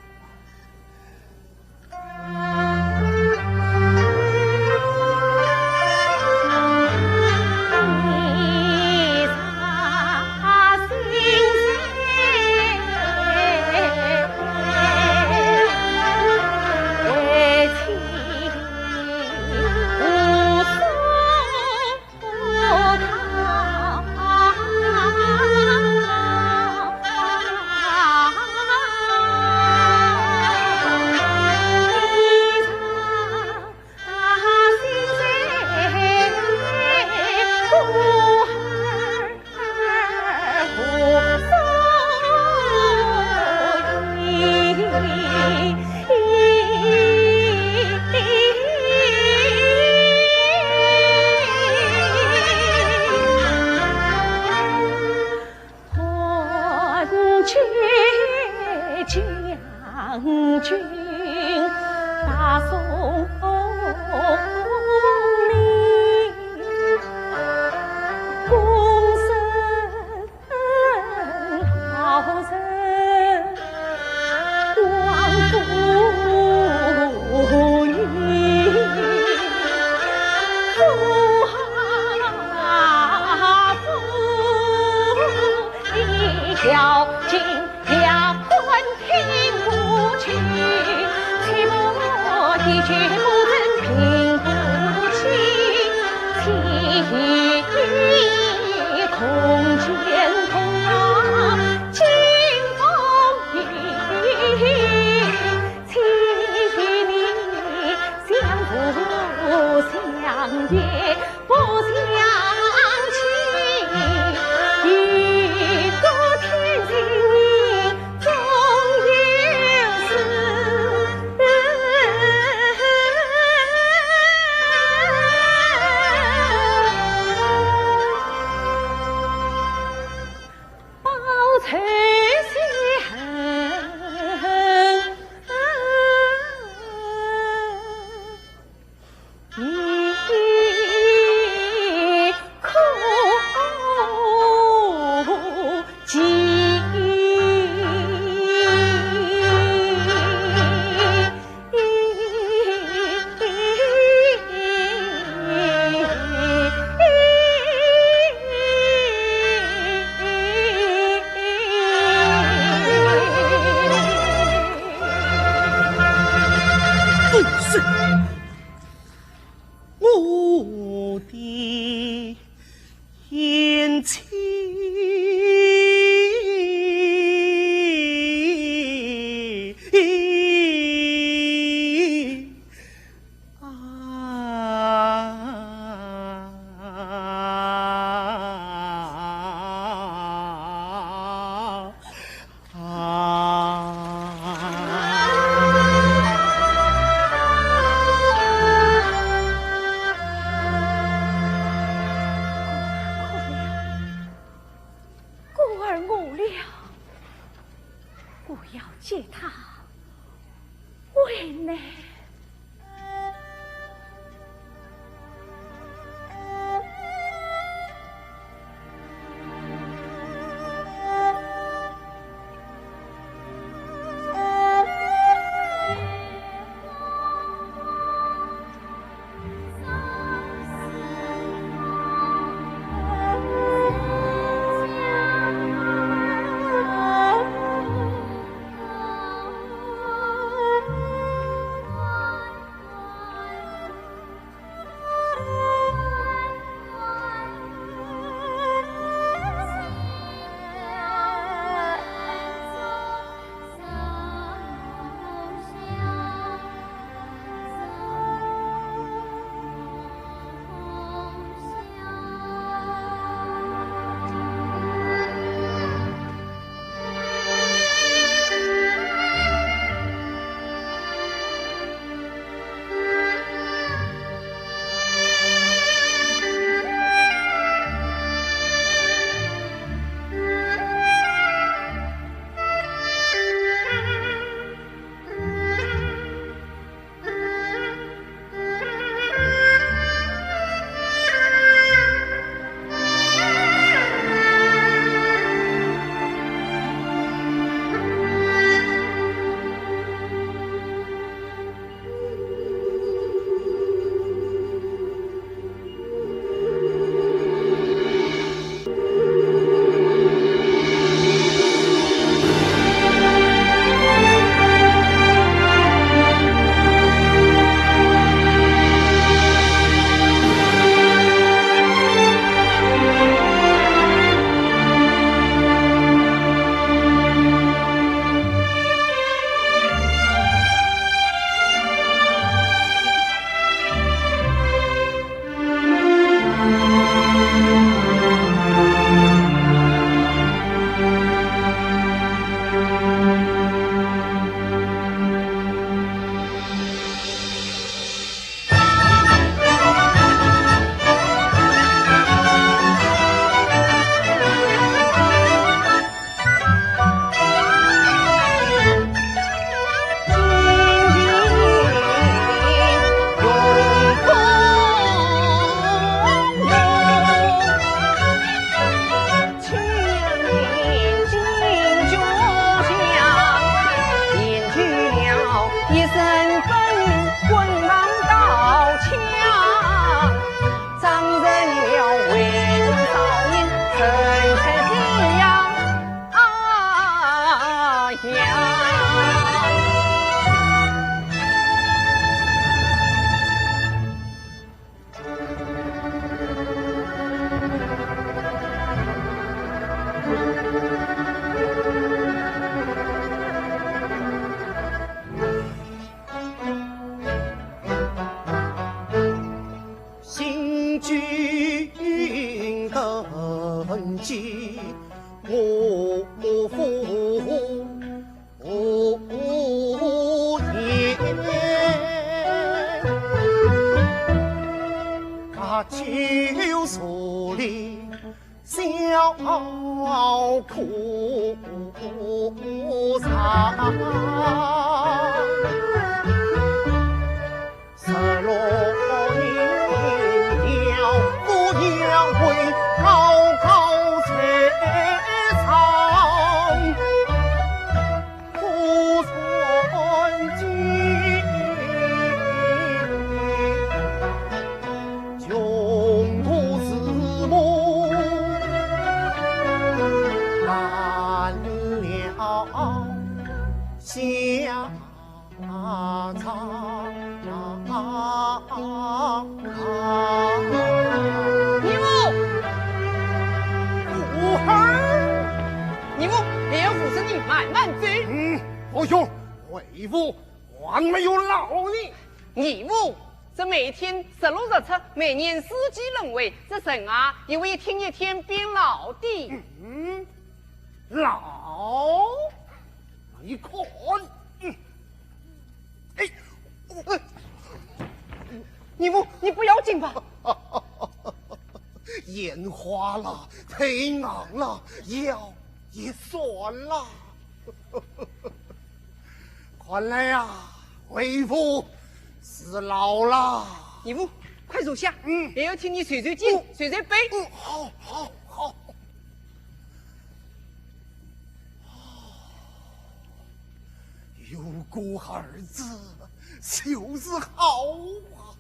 我了，我要接她回来。心惊胆战，我无言。他就说的 笑苦茶。十六年，我也会高高在上。 不算计，穷途之末，难了下场。二爷，武二，二爷，别府是你慢慢走。嗯，侯兄，为父 还没有老呢。二爷，这每天日落日出，每年四季轮回，这人啊，也会一天一天变老的。嗯，老？你看，嗯，哎，呃，二爷，你不要紧吧？眼花了，腿硬了，腰也算了。看来呀，为父是老了。义父，快坐下，嗯。还要替你捶捶肩，哦。捶捶背。嗯，好，好，好。有个儿子就是好啊。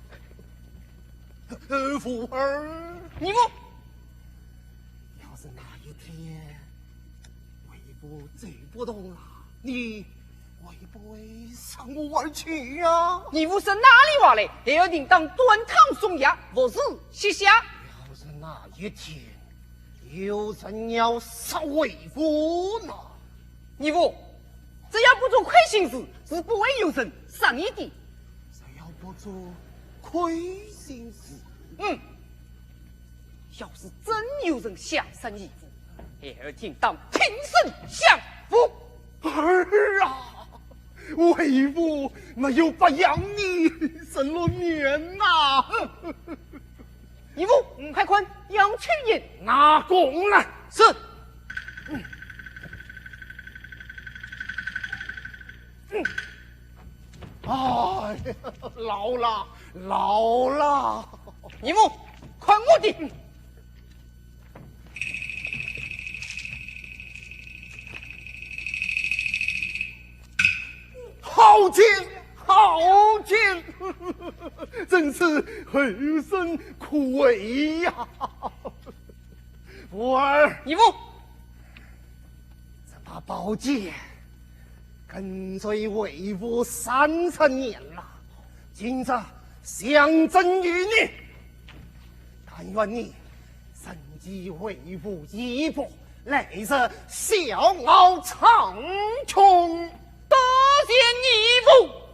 呃，福儿。义父。要是那一天 为父走不动了，你会不会向我而去呀？义父说哪里话来？孩儿定当端汤送药，服食西厢。要是那一天有人要杀为父呢？义父，只要不做亏心事，是不会有人杀你的。只要不做亏心事？嗯。 要是真有人想杀义父，孩儿定当挺身相助。儿啊，为父没有白养你十六年呐。义父，快看，杨秋英。拿弓来。是。 哎，老了，老了。义父，看我的！好箭，好箭，真是后生可畏呀！福儿。义父。 这把宝剑跟随为父三十年了，今日象征于你，但愿你承继为父衣钵，来日笑傲苍穹。多谢义父。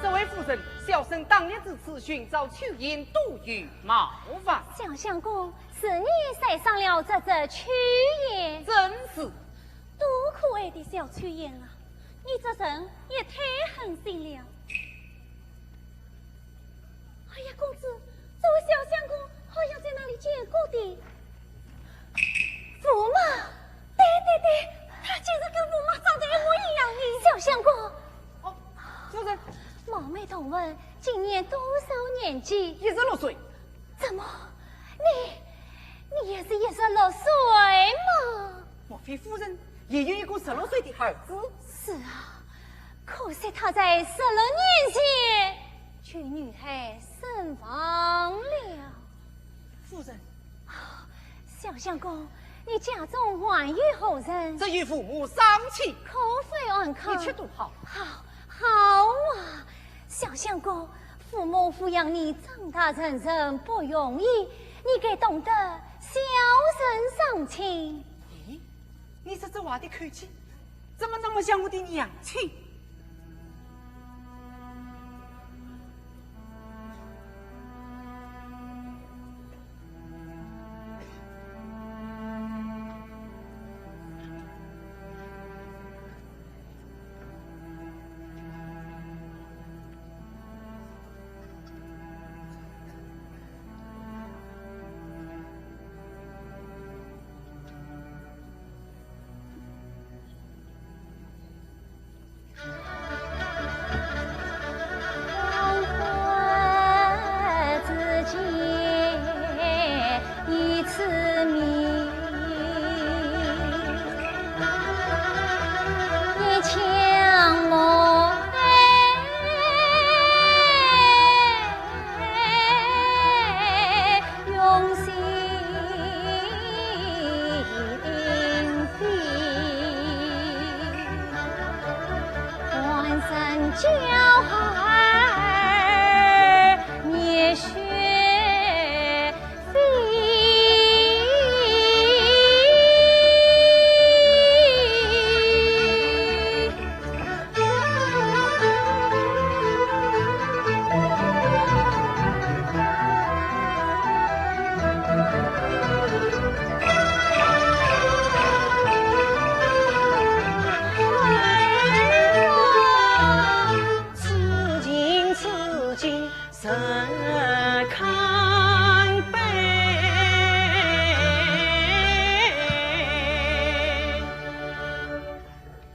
这位夫人，小生当日至此寻找秋英，多有冒犯。小相公，是你栽伤了这只秋英？正是。多可爱的小秋英啊！你这人也太狠心了。 哎呀，公子，这位小相公好像在哪里见过的。驸马，对对对，他竟然跟驸马长得一模一样呢。小相公。哦，夫人。冒昧同问，今年多少年纪？一十六岁。怎么，你，你也是一十六岁吗？莫非夫人也有一个十六岁的儿子？是啊， 可惜他在十六年前就遇害身亡了。夫人。啊，小相公，你家中还有何人？只有父母双亲。可否安康？一切都好。好，好啊，小相公，父母抚养你长大成人不容易，你该懂得孝顺双亲。咦，你说这话的口气，怎么那么像我的娘亲？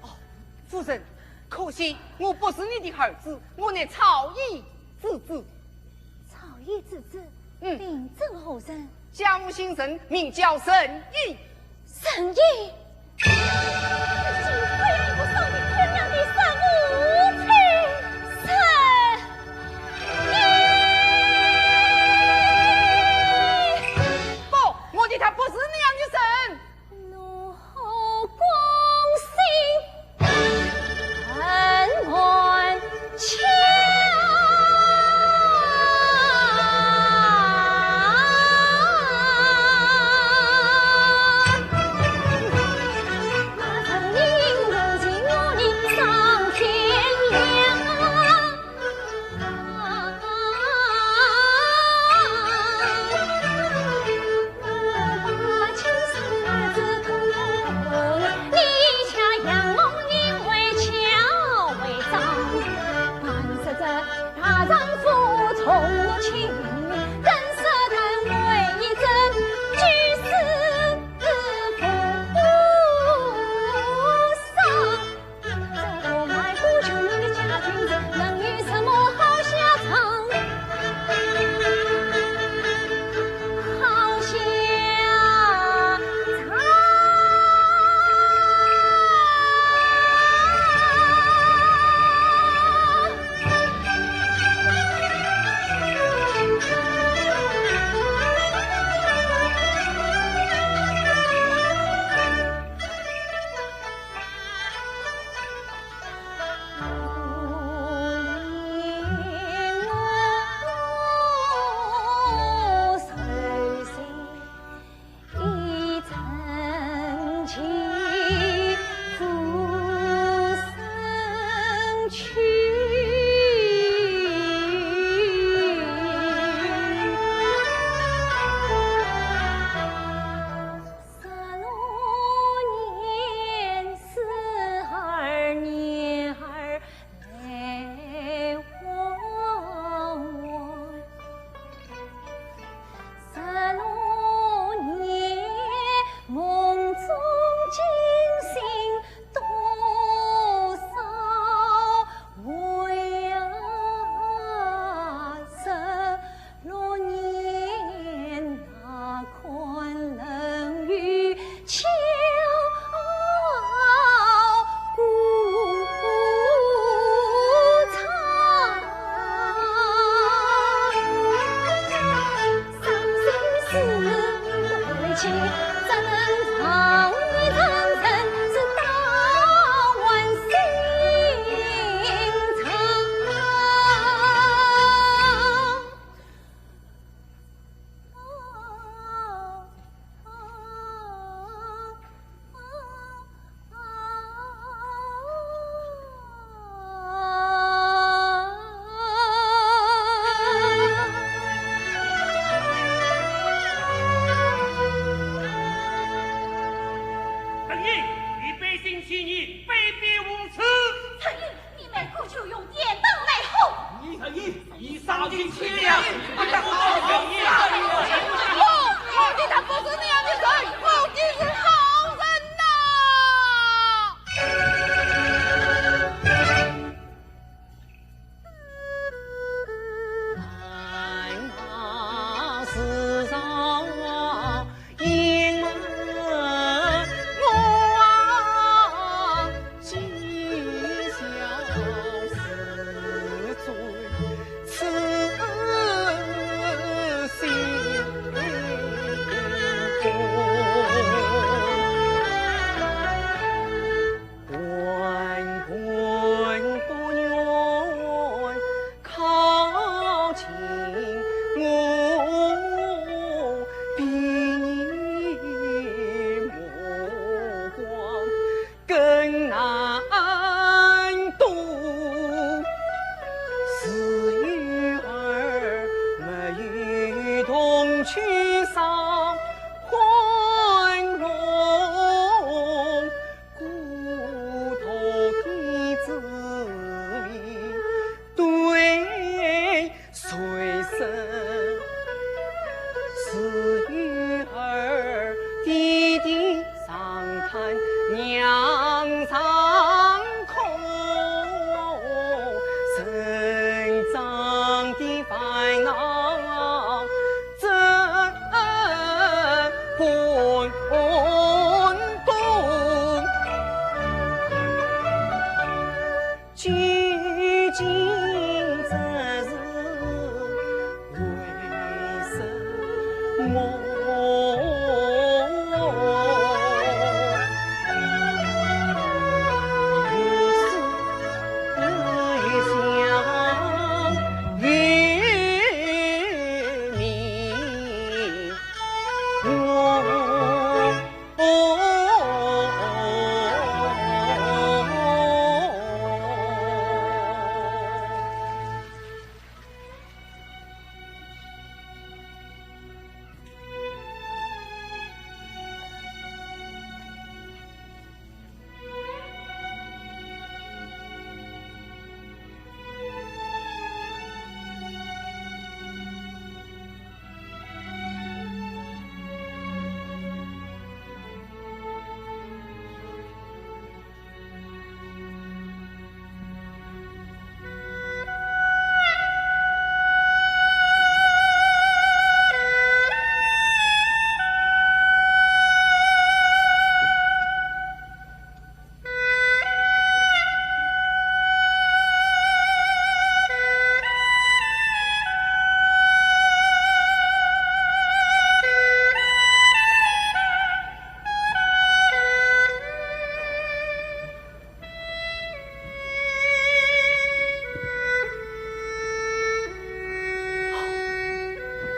哦，夫人，可惜我不是你的儿子，我乃曹乙之子。曹乙之子？嗯。名字何人？ 家父姓陈，名叫陈乙。陈乙？你竟非一个上得天堂的神父陈乙！不，我对他不是那样的人。 怒火攻心，恨断肠。你卑鄙无耻！陈琳，你们果决用扁担来吼！你陈琳，你丧尽天良，你这好人！我，我对他不是那样的人，我的是好人呐！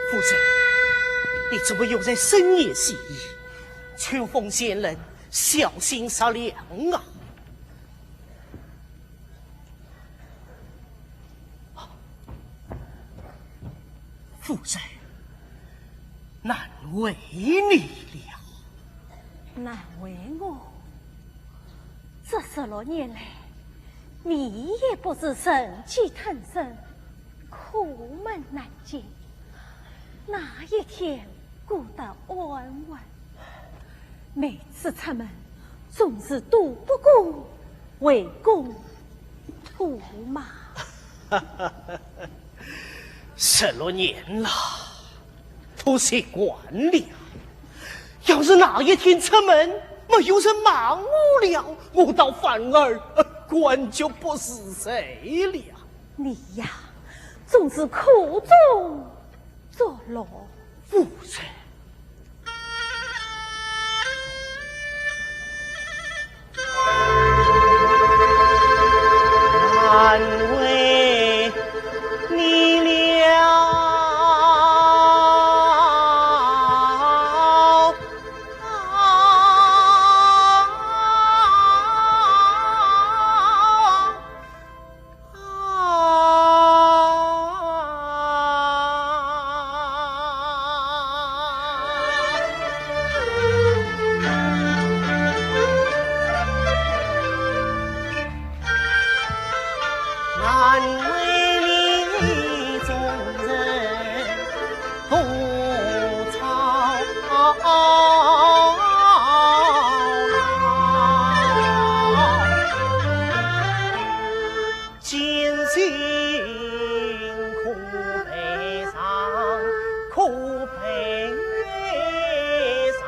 夫人，你怎么又在深夜戏艺？秋风渐冷，小心着凉啊！ 夫人，难为你了。难为我？这十六年来，你也不知人饥吞声，苦闷难禁。哪一天 过得安稳。每次出门，总是躲不过为公图谋。十六年了，都习惯了。要是哪一天出门，没有人望我了，我倒反而，呃，官就不是谁了。你呀，总是苦中 作乐。夫人。难为你了。难为你众人不操劳。今心可悲伤，可悲伤。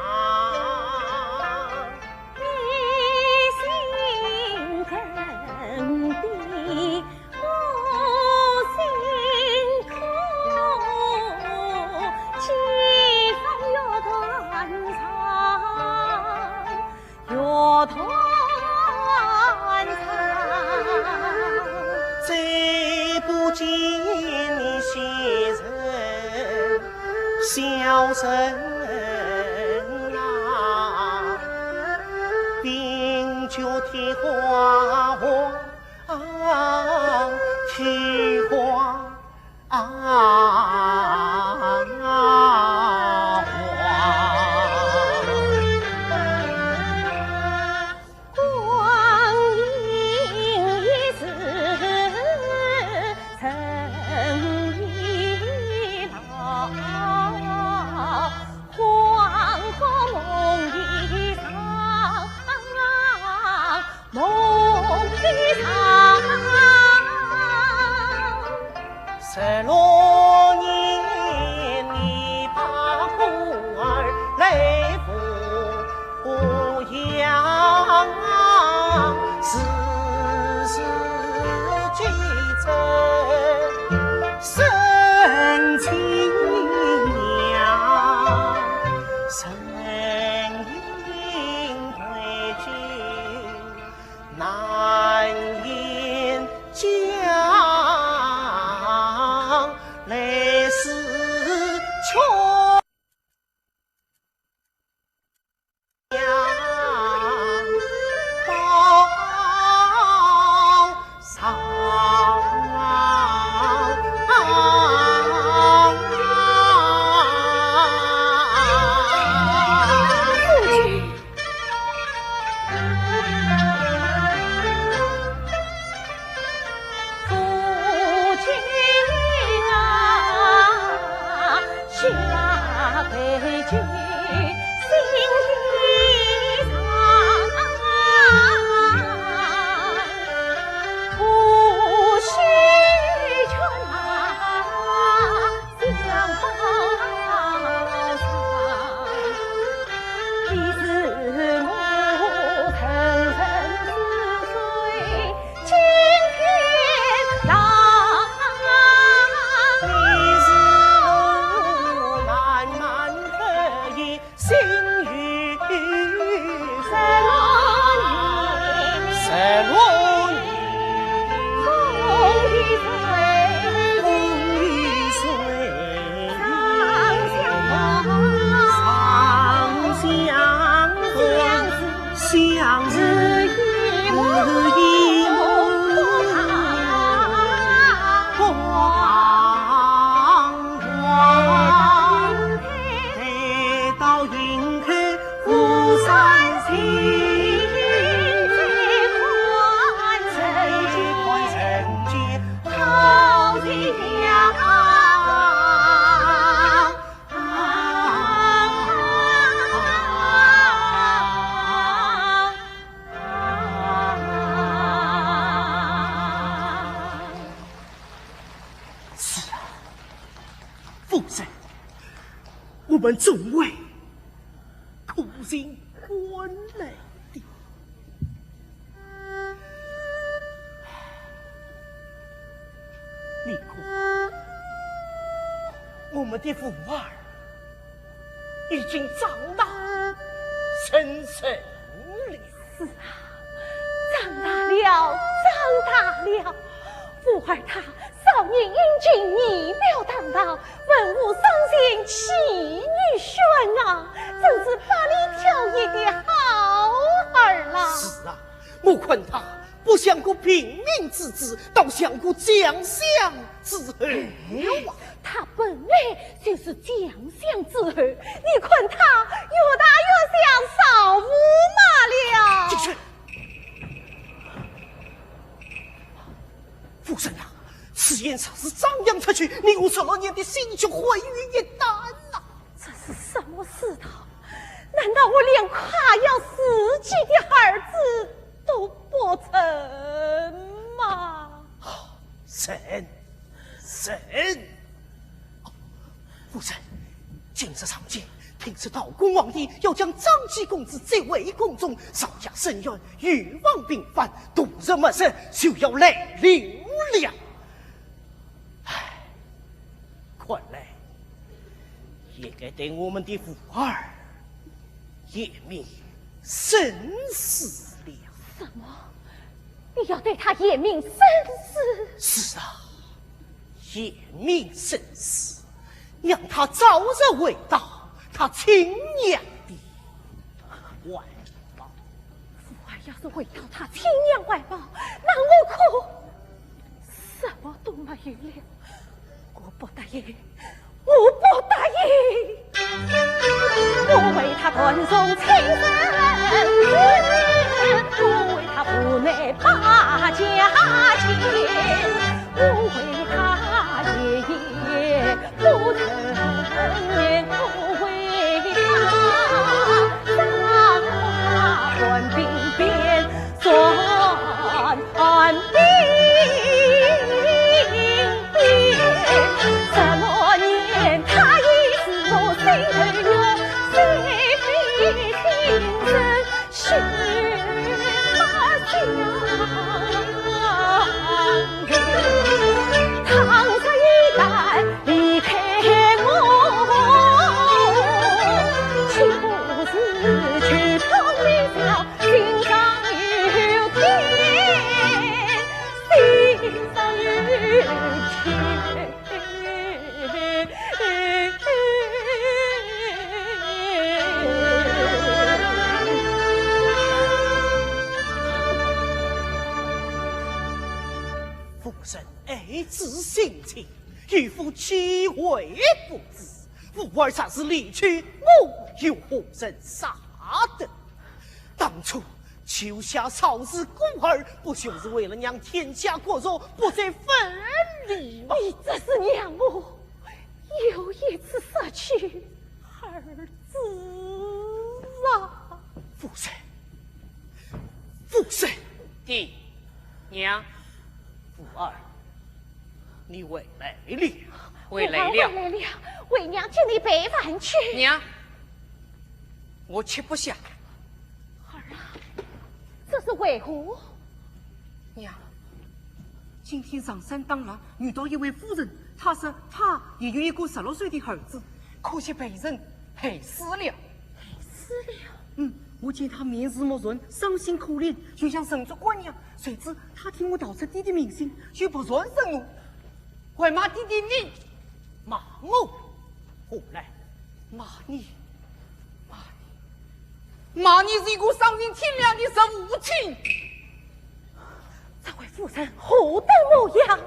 再不见你昔日笑声啊，鬓角添花黄，添花黄。 十六年你把故儿来抚养，时时记着深情娘，深情为君。 难言讲，来世却报上。 是啊，夫人，我们众位苦尽甘来的。你看，我们的福儿 已经长大成人了。是啊，长大了，长大了。福儿他少年英俊，仪表堂堂，文武双全，气宇轩昂，真是百里挑一的好儿啦。是啊，我看他不像个平民之子，倒像个将相之儿啊。他本来就是将相之儿，你看他越大越像少驸马了。进去。夫人啊，此言若是张扬出去，你我十六年的心血毁于一旦呐！这是什么世道？难道我连快要自己的儿子都不成吗？人，人！哦，夫人，今日上见，听说道光皇帝要将张继公子接回宫中，朝下申冤，欲望频繁，度日末日就要来临了。唉，看来也该对我们的武二 验明生死了。什么？你要对他验明生死？是啊，验明生死，让他早日回到他亲娘的怀抱。武二要是回到他亲娘怀抱，那我可什么都没有了。 我不答应，我不答应。我为他断送亲生子，我为他不卖把家钱，我为他夜夜不曾眠，我为他赏花观冰边，算 寒冰冰，十六年他已是我心头肉，谁非情深，谁不想？倘若一旦离开我，岂不是就同你笑 心上有天，心上有天。夫人爱子心切，有负其惠不知，武二若是离去，我又何人舍得？ 当初救下曹氏孤儿，不就是为了让天下国弱不再分离吗？你这是让我又一次失去儿子啊！夫人，夫人！爹娘。武二，你回来了。回来了。武二回来了，为娘替你备饭去。娘， 我吃不下。儿啊，这是为何？娘，今天上山打猎，遇到一位夫人，她说她也有一个十六岁的儿子，可惜被人害死了。害死了？嗯，我见他面容木然，伤心可怜，就想寻着官娘，谁知他听我道出爹的名姓，就不愿寻我。 还骂爹爹你，骂我，我来骂你，骂你，骂你是一个丧尽天良的无情。这位夫人何等模样？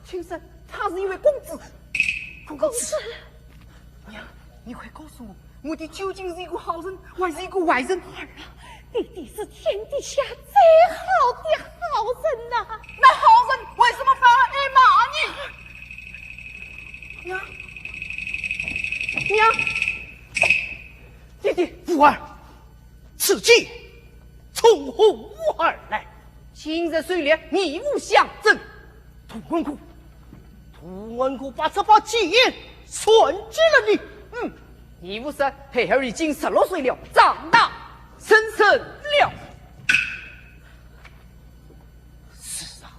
听说他是一位公子。公子？娘，你快告诉我， 我爹究竟是一个好人，还是一个坏人？儿啊，爹爹是天底下最好的好人呐。那好人为什么反而挨骂呢？娘，娘，爹爹。武二，此计从何而来？今日谁料你无相争。童安哥， 童安哥把这把剑传给了你。嗯，你武二孩儿已经十六岁了，长大成人了。是啊，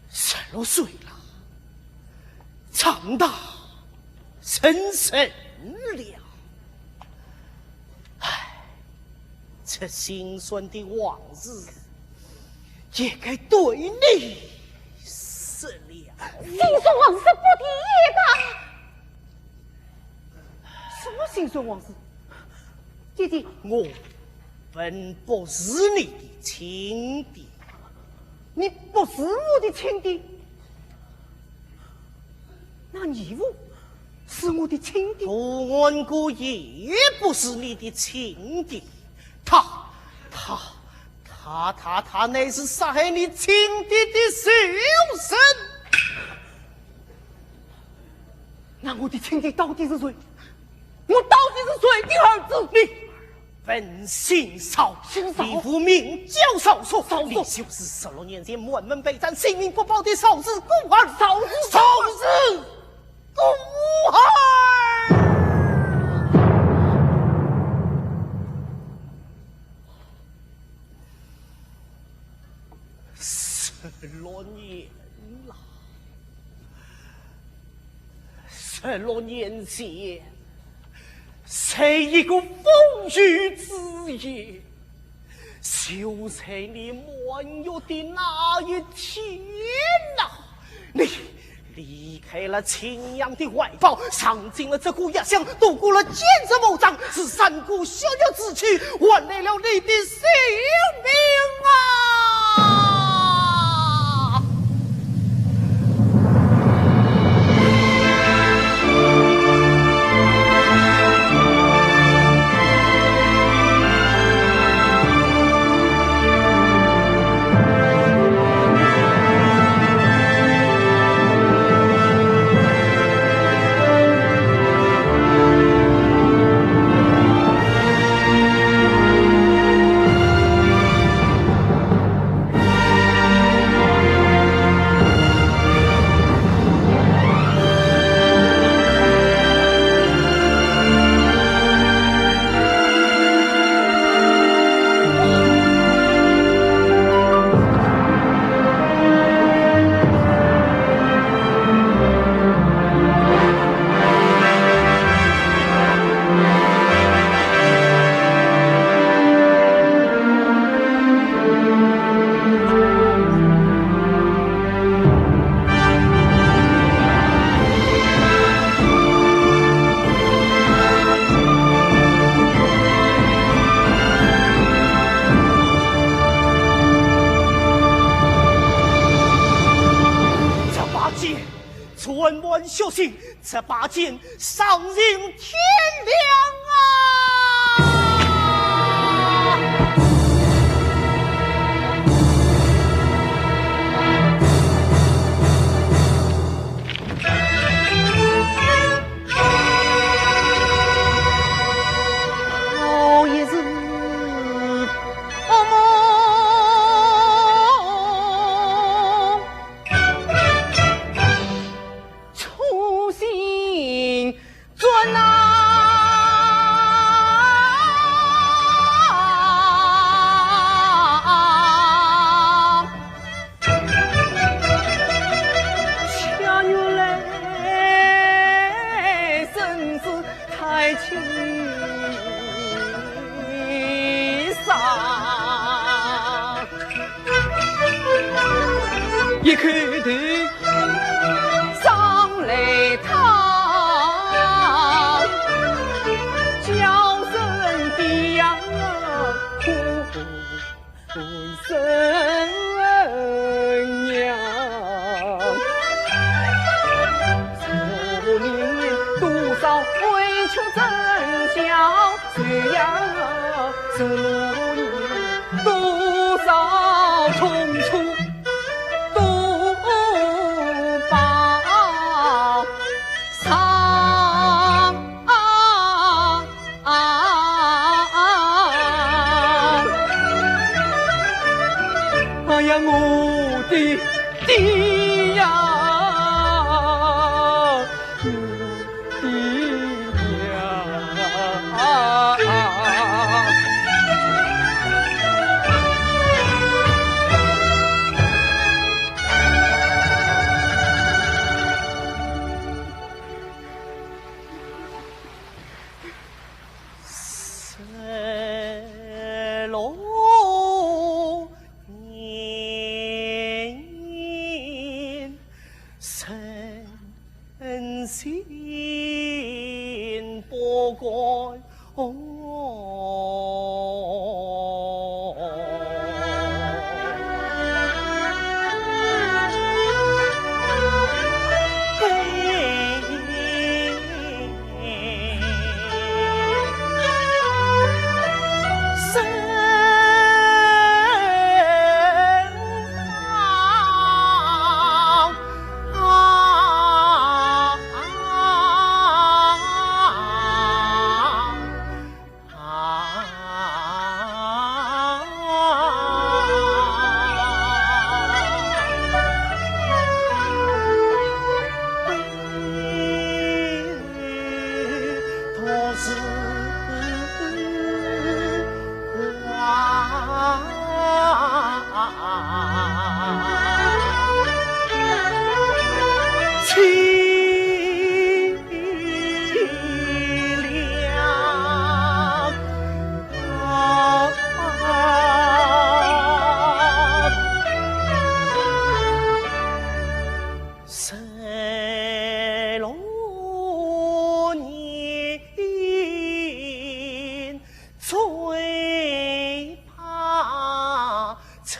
十六岁了，长大成人了。唉，这心酸的往事 也该对你说了。心酸往事不提也罢。什么心酸往事？爹爹，我本不是你的亲爹。你不是我的亲爹？那义父是我的亲爹。童安哥也不是你的亲爹，他，他，他他他乃是杀害你亲爹的仇人。那我的亲爹到底是谁？我到底是谁的儿子？你本姓邵，姓邵。你无名叫邵叔，邵叔。你就是十六年前满门被斩、性命不保的邵氏孤儿。邵氏，邵氏孤儿。 十六年了，十六年前，在一个风雨之夜，就在你满月的那一天呐，你 离开了清扬的怀抱，闯进了这个异乡，度过了坚贞无障，是三顾血月之苦，换来了你的性命啊！ 这把剑沾满血腥，这把剑 丧尽天良啊！好一时噩梦。 初心转啊，恰原来身子太轻伤。 一口头上来淌，叫声爹呀，苦生娘。 多少委屈怎消受呀，多少痛楚都报上。 啊，哎呀，我的爹呀，我的娘啊！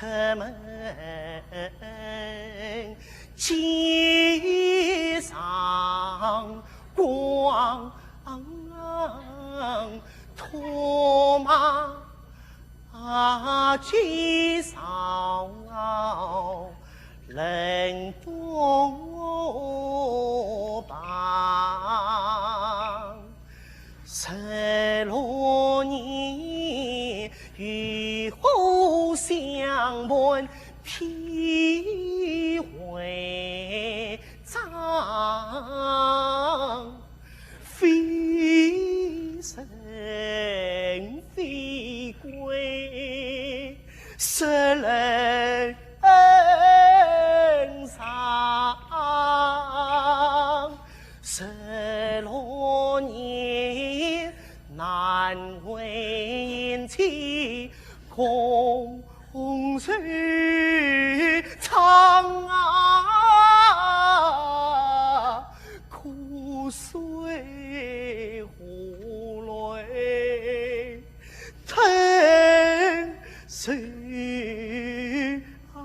门街上光托马街上人多旁。 十六年浴火香盘披回妆，非人非鬼十人 上，十六年难为人妻空守窗啊，苦水胡泪 吞水啊！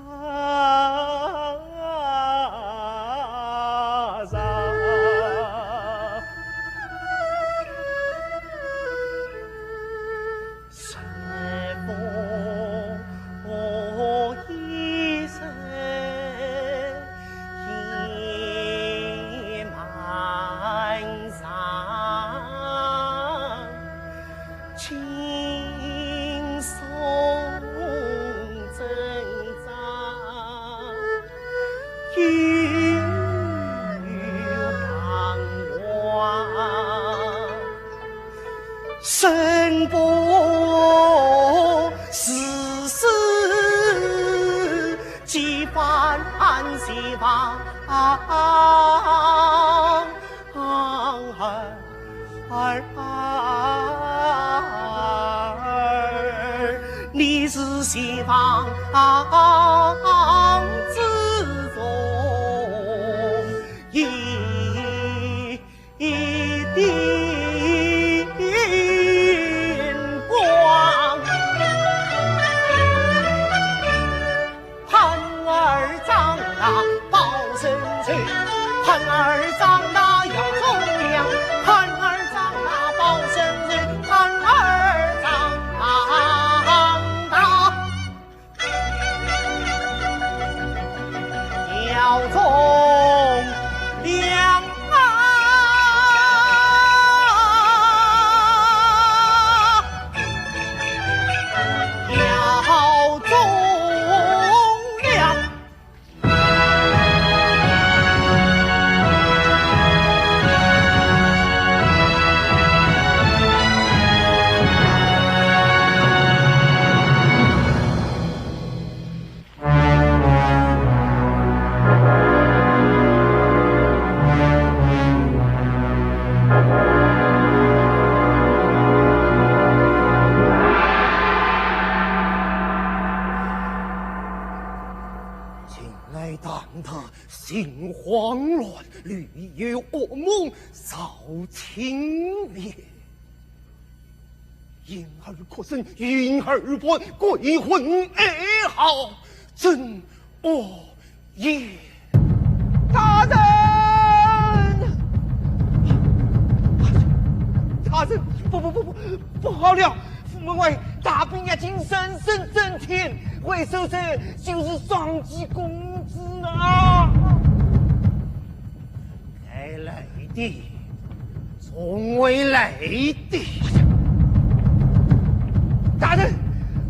近来谈得心慌乱，屡有噩梦，少清眠。 婴儿哭声，婴儿啼，鬼魂哀号，真恶也。大人！大人！不，不，不，不，不好了！府门外大兵压境，声声震天，回首者就是双骑公子啊！ 来来的，从未来的。大人，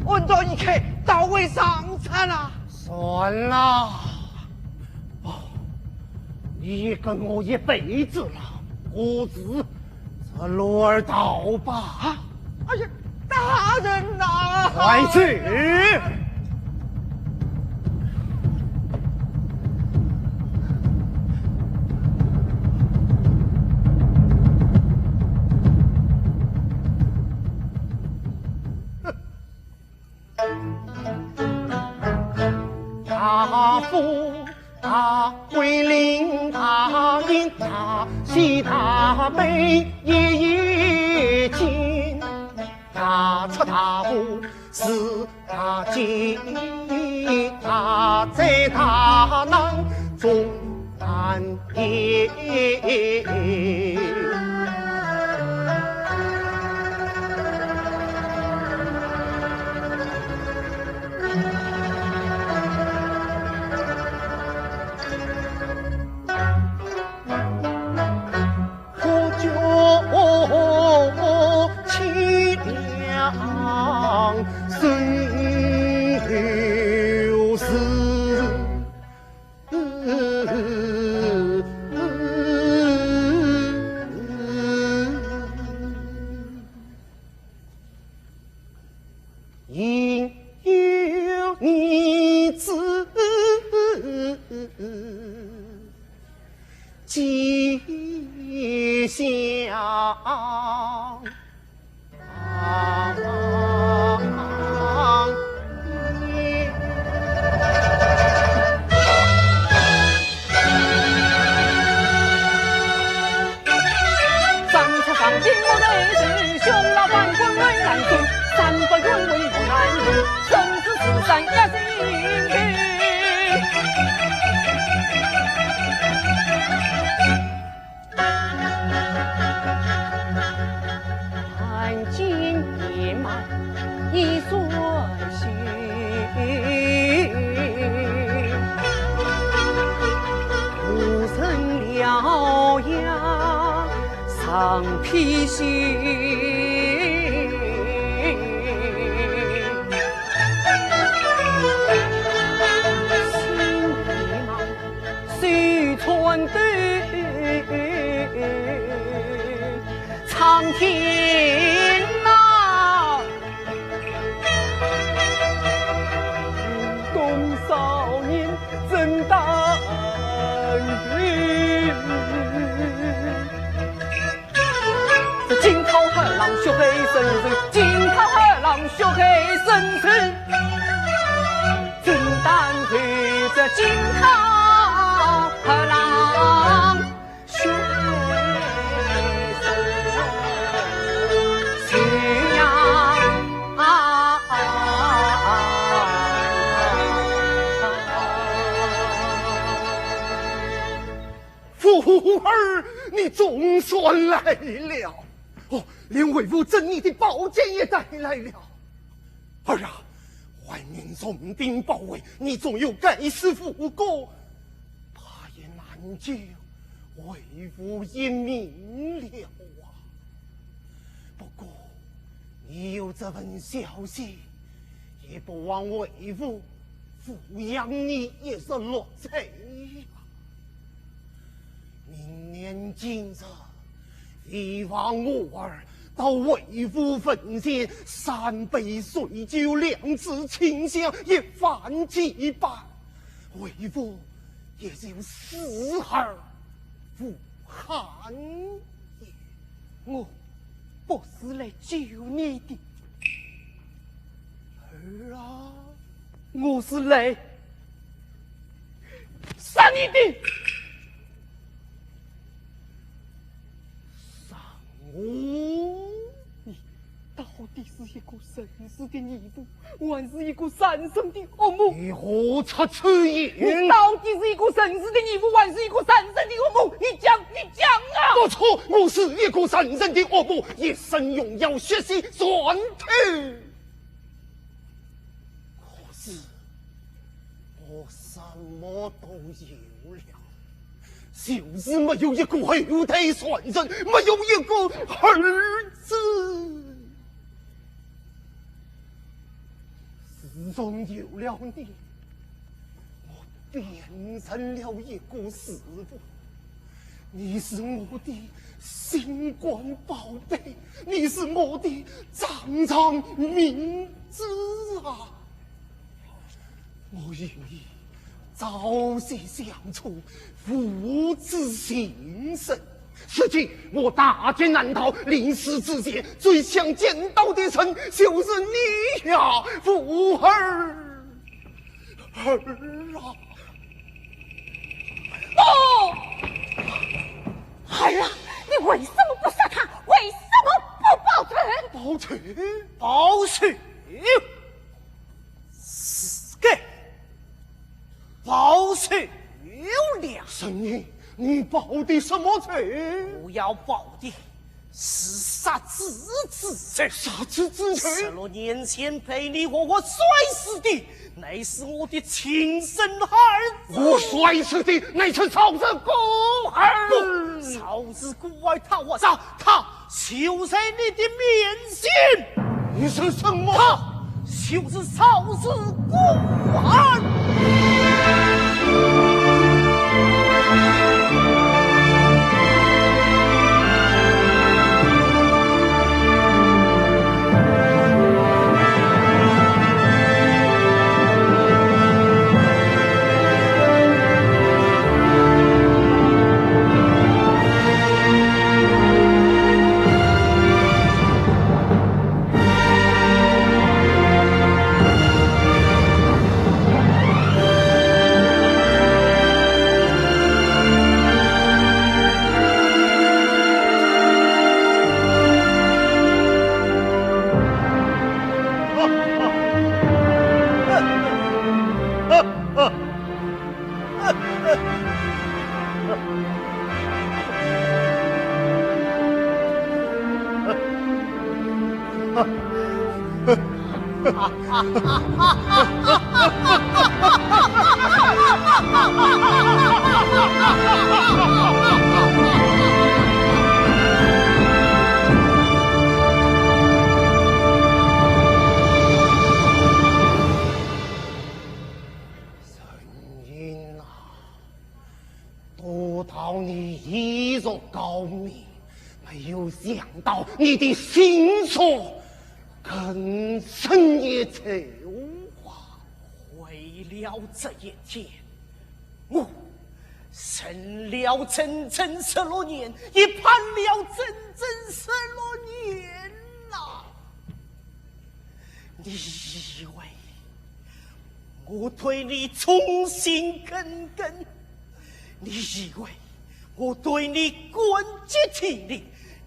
恩道已开，道为上策啊！算了，哦，你跟我一辈子了，故此 这路而逃吧。啊，哎呀，大人呐！快去！大富 大归林大营大西大北一一进，大出大户四大进。在大难中难免。福儿，你总算来了。哦，连为父赠你的宝剑也带来了。儿啊，外面重兵包围，你纵有盖世武功，怕也难救为父一命了啊。不过，你有这份孝心，也不枉为父抚养你一十六载呀。 明年今日，你望我儿到为父坟前三杯水酒，两支清香，一番祭拜，为父也就死而无憾也。我不是来救你的，儿啊，我是来 杀你的！杀我？你到底是一个仁慈的义父，还是一个杀人的恶魔？你何出此言？你到底是一个仁慈的义父，还是一个杀人的恶魔？你讲，你讲啊！不错，我是一个杀人的恶魔，一身荣耀，血洗船头。 可是，我什么都有了，就是没有一个后代传人，没有一个儿子。自从有了你，我变成了一个师傅。 你是我的心肝宝贝，你是我的掌上明珠啊！我与你朝夕相处，父子情深。如今我大难临头，临死之前，最想见到的人就是你呀，福儿。 儿啊！不！儿啊，你为什么不杀他？为什么不报仇？报仇？报仇？是该！了。神医，你报的什么仇？我要报的是杀子之仇。杀子之仇？十六年前被你活活摔死的，乃是我的亲生儿子。我摔死的乃是曹植孤儿。不，曹植孤儿他活着，他就在你的面前。你说什么？他就是曹植孤儿。陈英啊，多道你医术高明，没有想到你的心术更深一筹啊。为了这一点，我忍了整整十六年，也盼了整整十六年呐。你以为我对你忠心耿耿？你以为我对你感激涕零？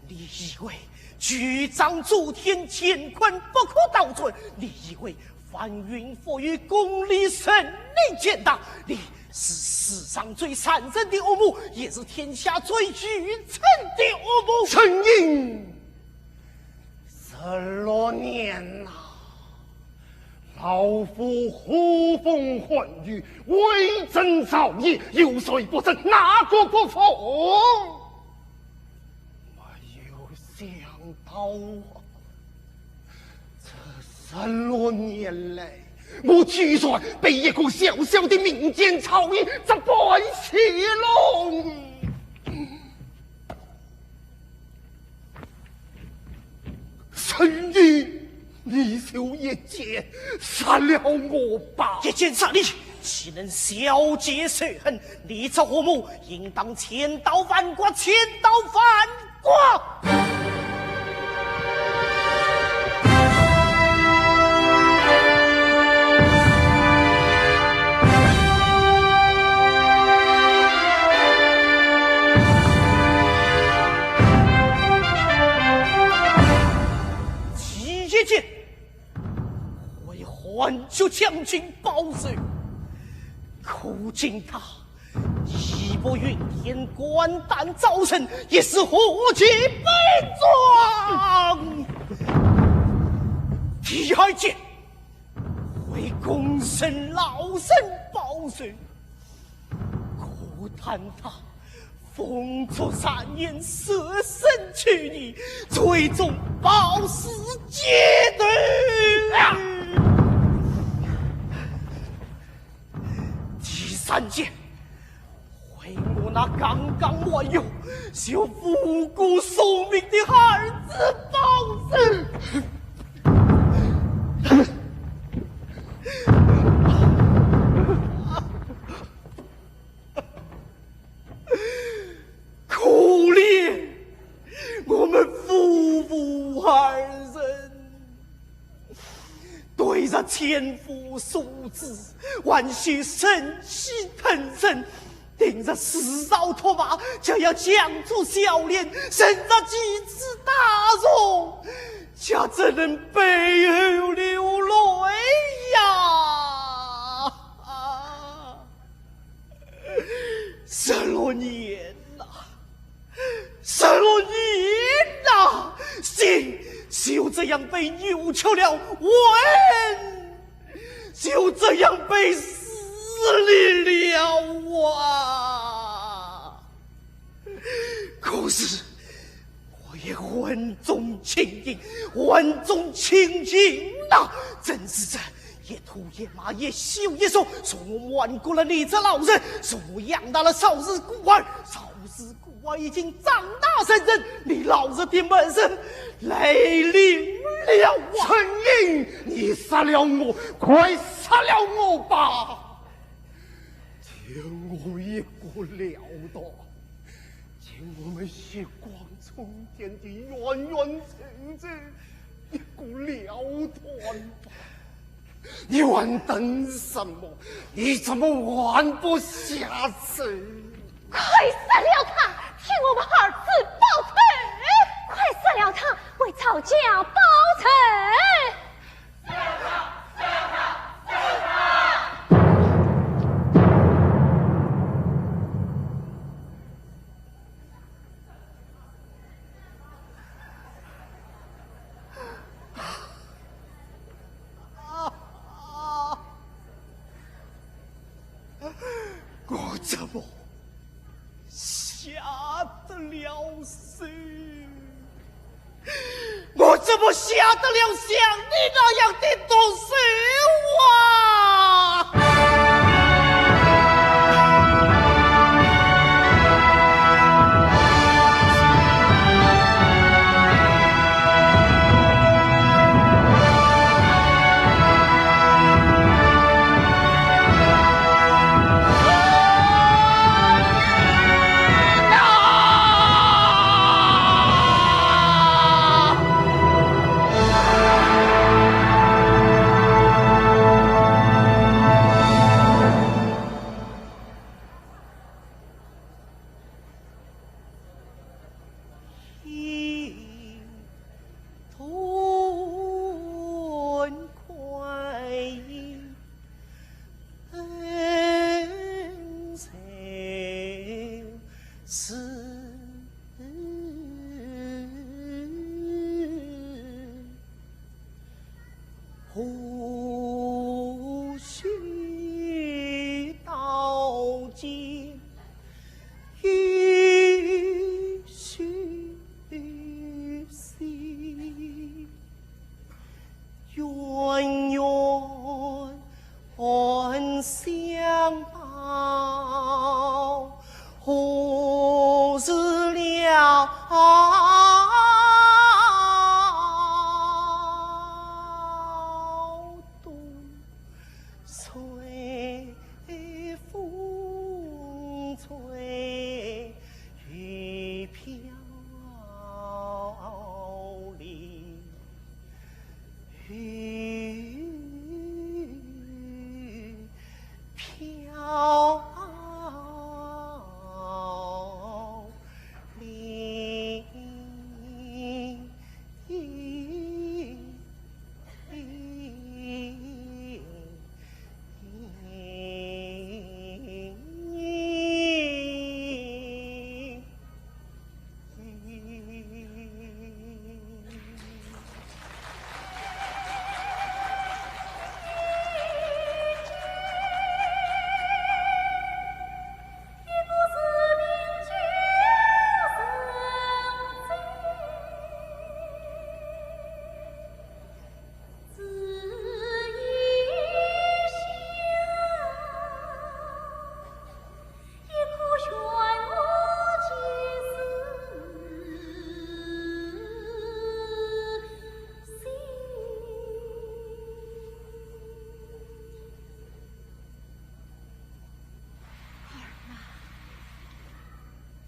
你以为局长朱天乾可不可倒转？你以为翻云覆雨功利人你简单？你是世上最残忍的恶魔，也是天下最愚蠢的恶魔。陈英，十六年呐，老夫呼风唤雨，威震朝野，有谁不臣，哪个不服？没有想到啊，这十六年来，我居然被一个小小的民间草医这般戏弄。 陈英，你就一剑杀了我吧。一剑杀你，岂能消解仇恨？你这恶魔，应当千刀万剐，千刀万剐！ 第一剑为汉族将军报仇，可敬他义薄云天，肝胆昭诚，也是何其悲壮。第二剑为功臣老臣报仇， 可叹他风烛残年，舍身取义，最终暴尸街头啊！第三剑，为我那刚刚没有就无辜送命的儿子报仇。 可怜我们夫妇二人，对着千夫所指，还需忍气吞声，听着四遭唾骂，就要强作笑脸，忍着几次打容，却只能背后流泪呀！十六年呐，十六年呐，心就这样被扭曲了，魂就这样被撕裂了啊！可是，我也魂中清净，魂中清净呐，真是这一兔一马一秀一秀，从我瞒过了你这老人，从我养大了少时孤儿，少时孤儿已经长大成人，你老实点，门生来领了啊！陈英，你杀了我，快杀了我吧！给我一个了断，将我们血光冲天的冤冤仇仇一个了断吧！你还等什么？你怎么还不下手？快杀了他，替我们儿子报仇！快杀了他，为曹家报仇！我怎么下得了手？我怎么下得了像你那样的毒手啊？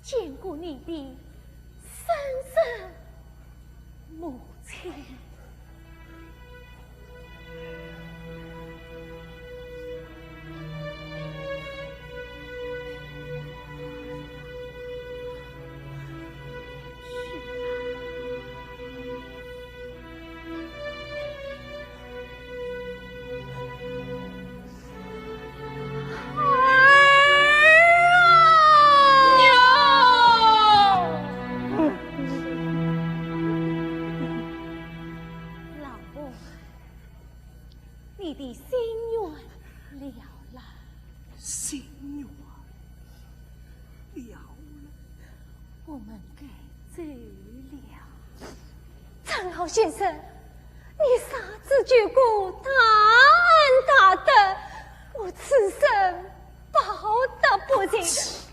见过你的生身母亲。先生，你杀子救哥，大恩大德，我此生报答不尽。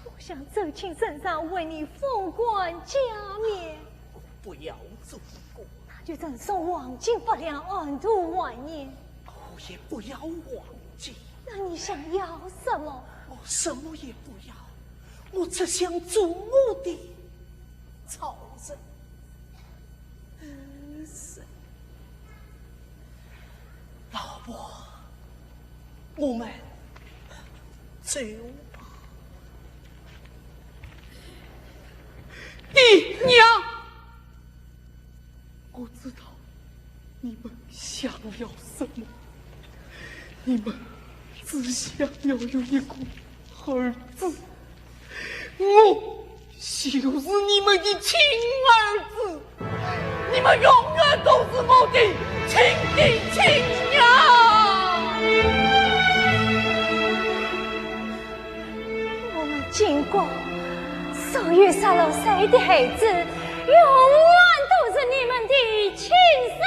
我想周青身上为你封官加冕。我不要做官。那就赠送黄金百两，安度晚年。我也不要黄金。那你想要什么？我什么也不要，我只想做我的曹仁。 老伯，我们走吧。爹娘，我知道你们想要什么，你们只想要有一个儿子。 我就是你们的亲儿子，你们永远都是我的亲爹亲娘。我们金国所有十六岁的孩子，永远都是你们的亲生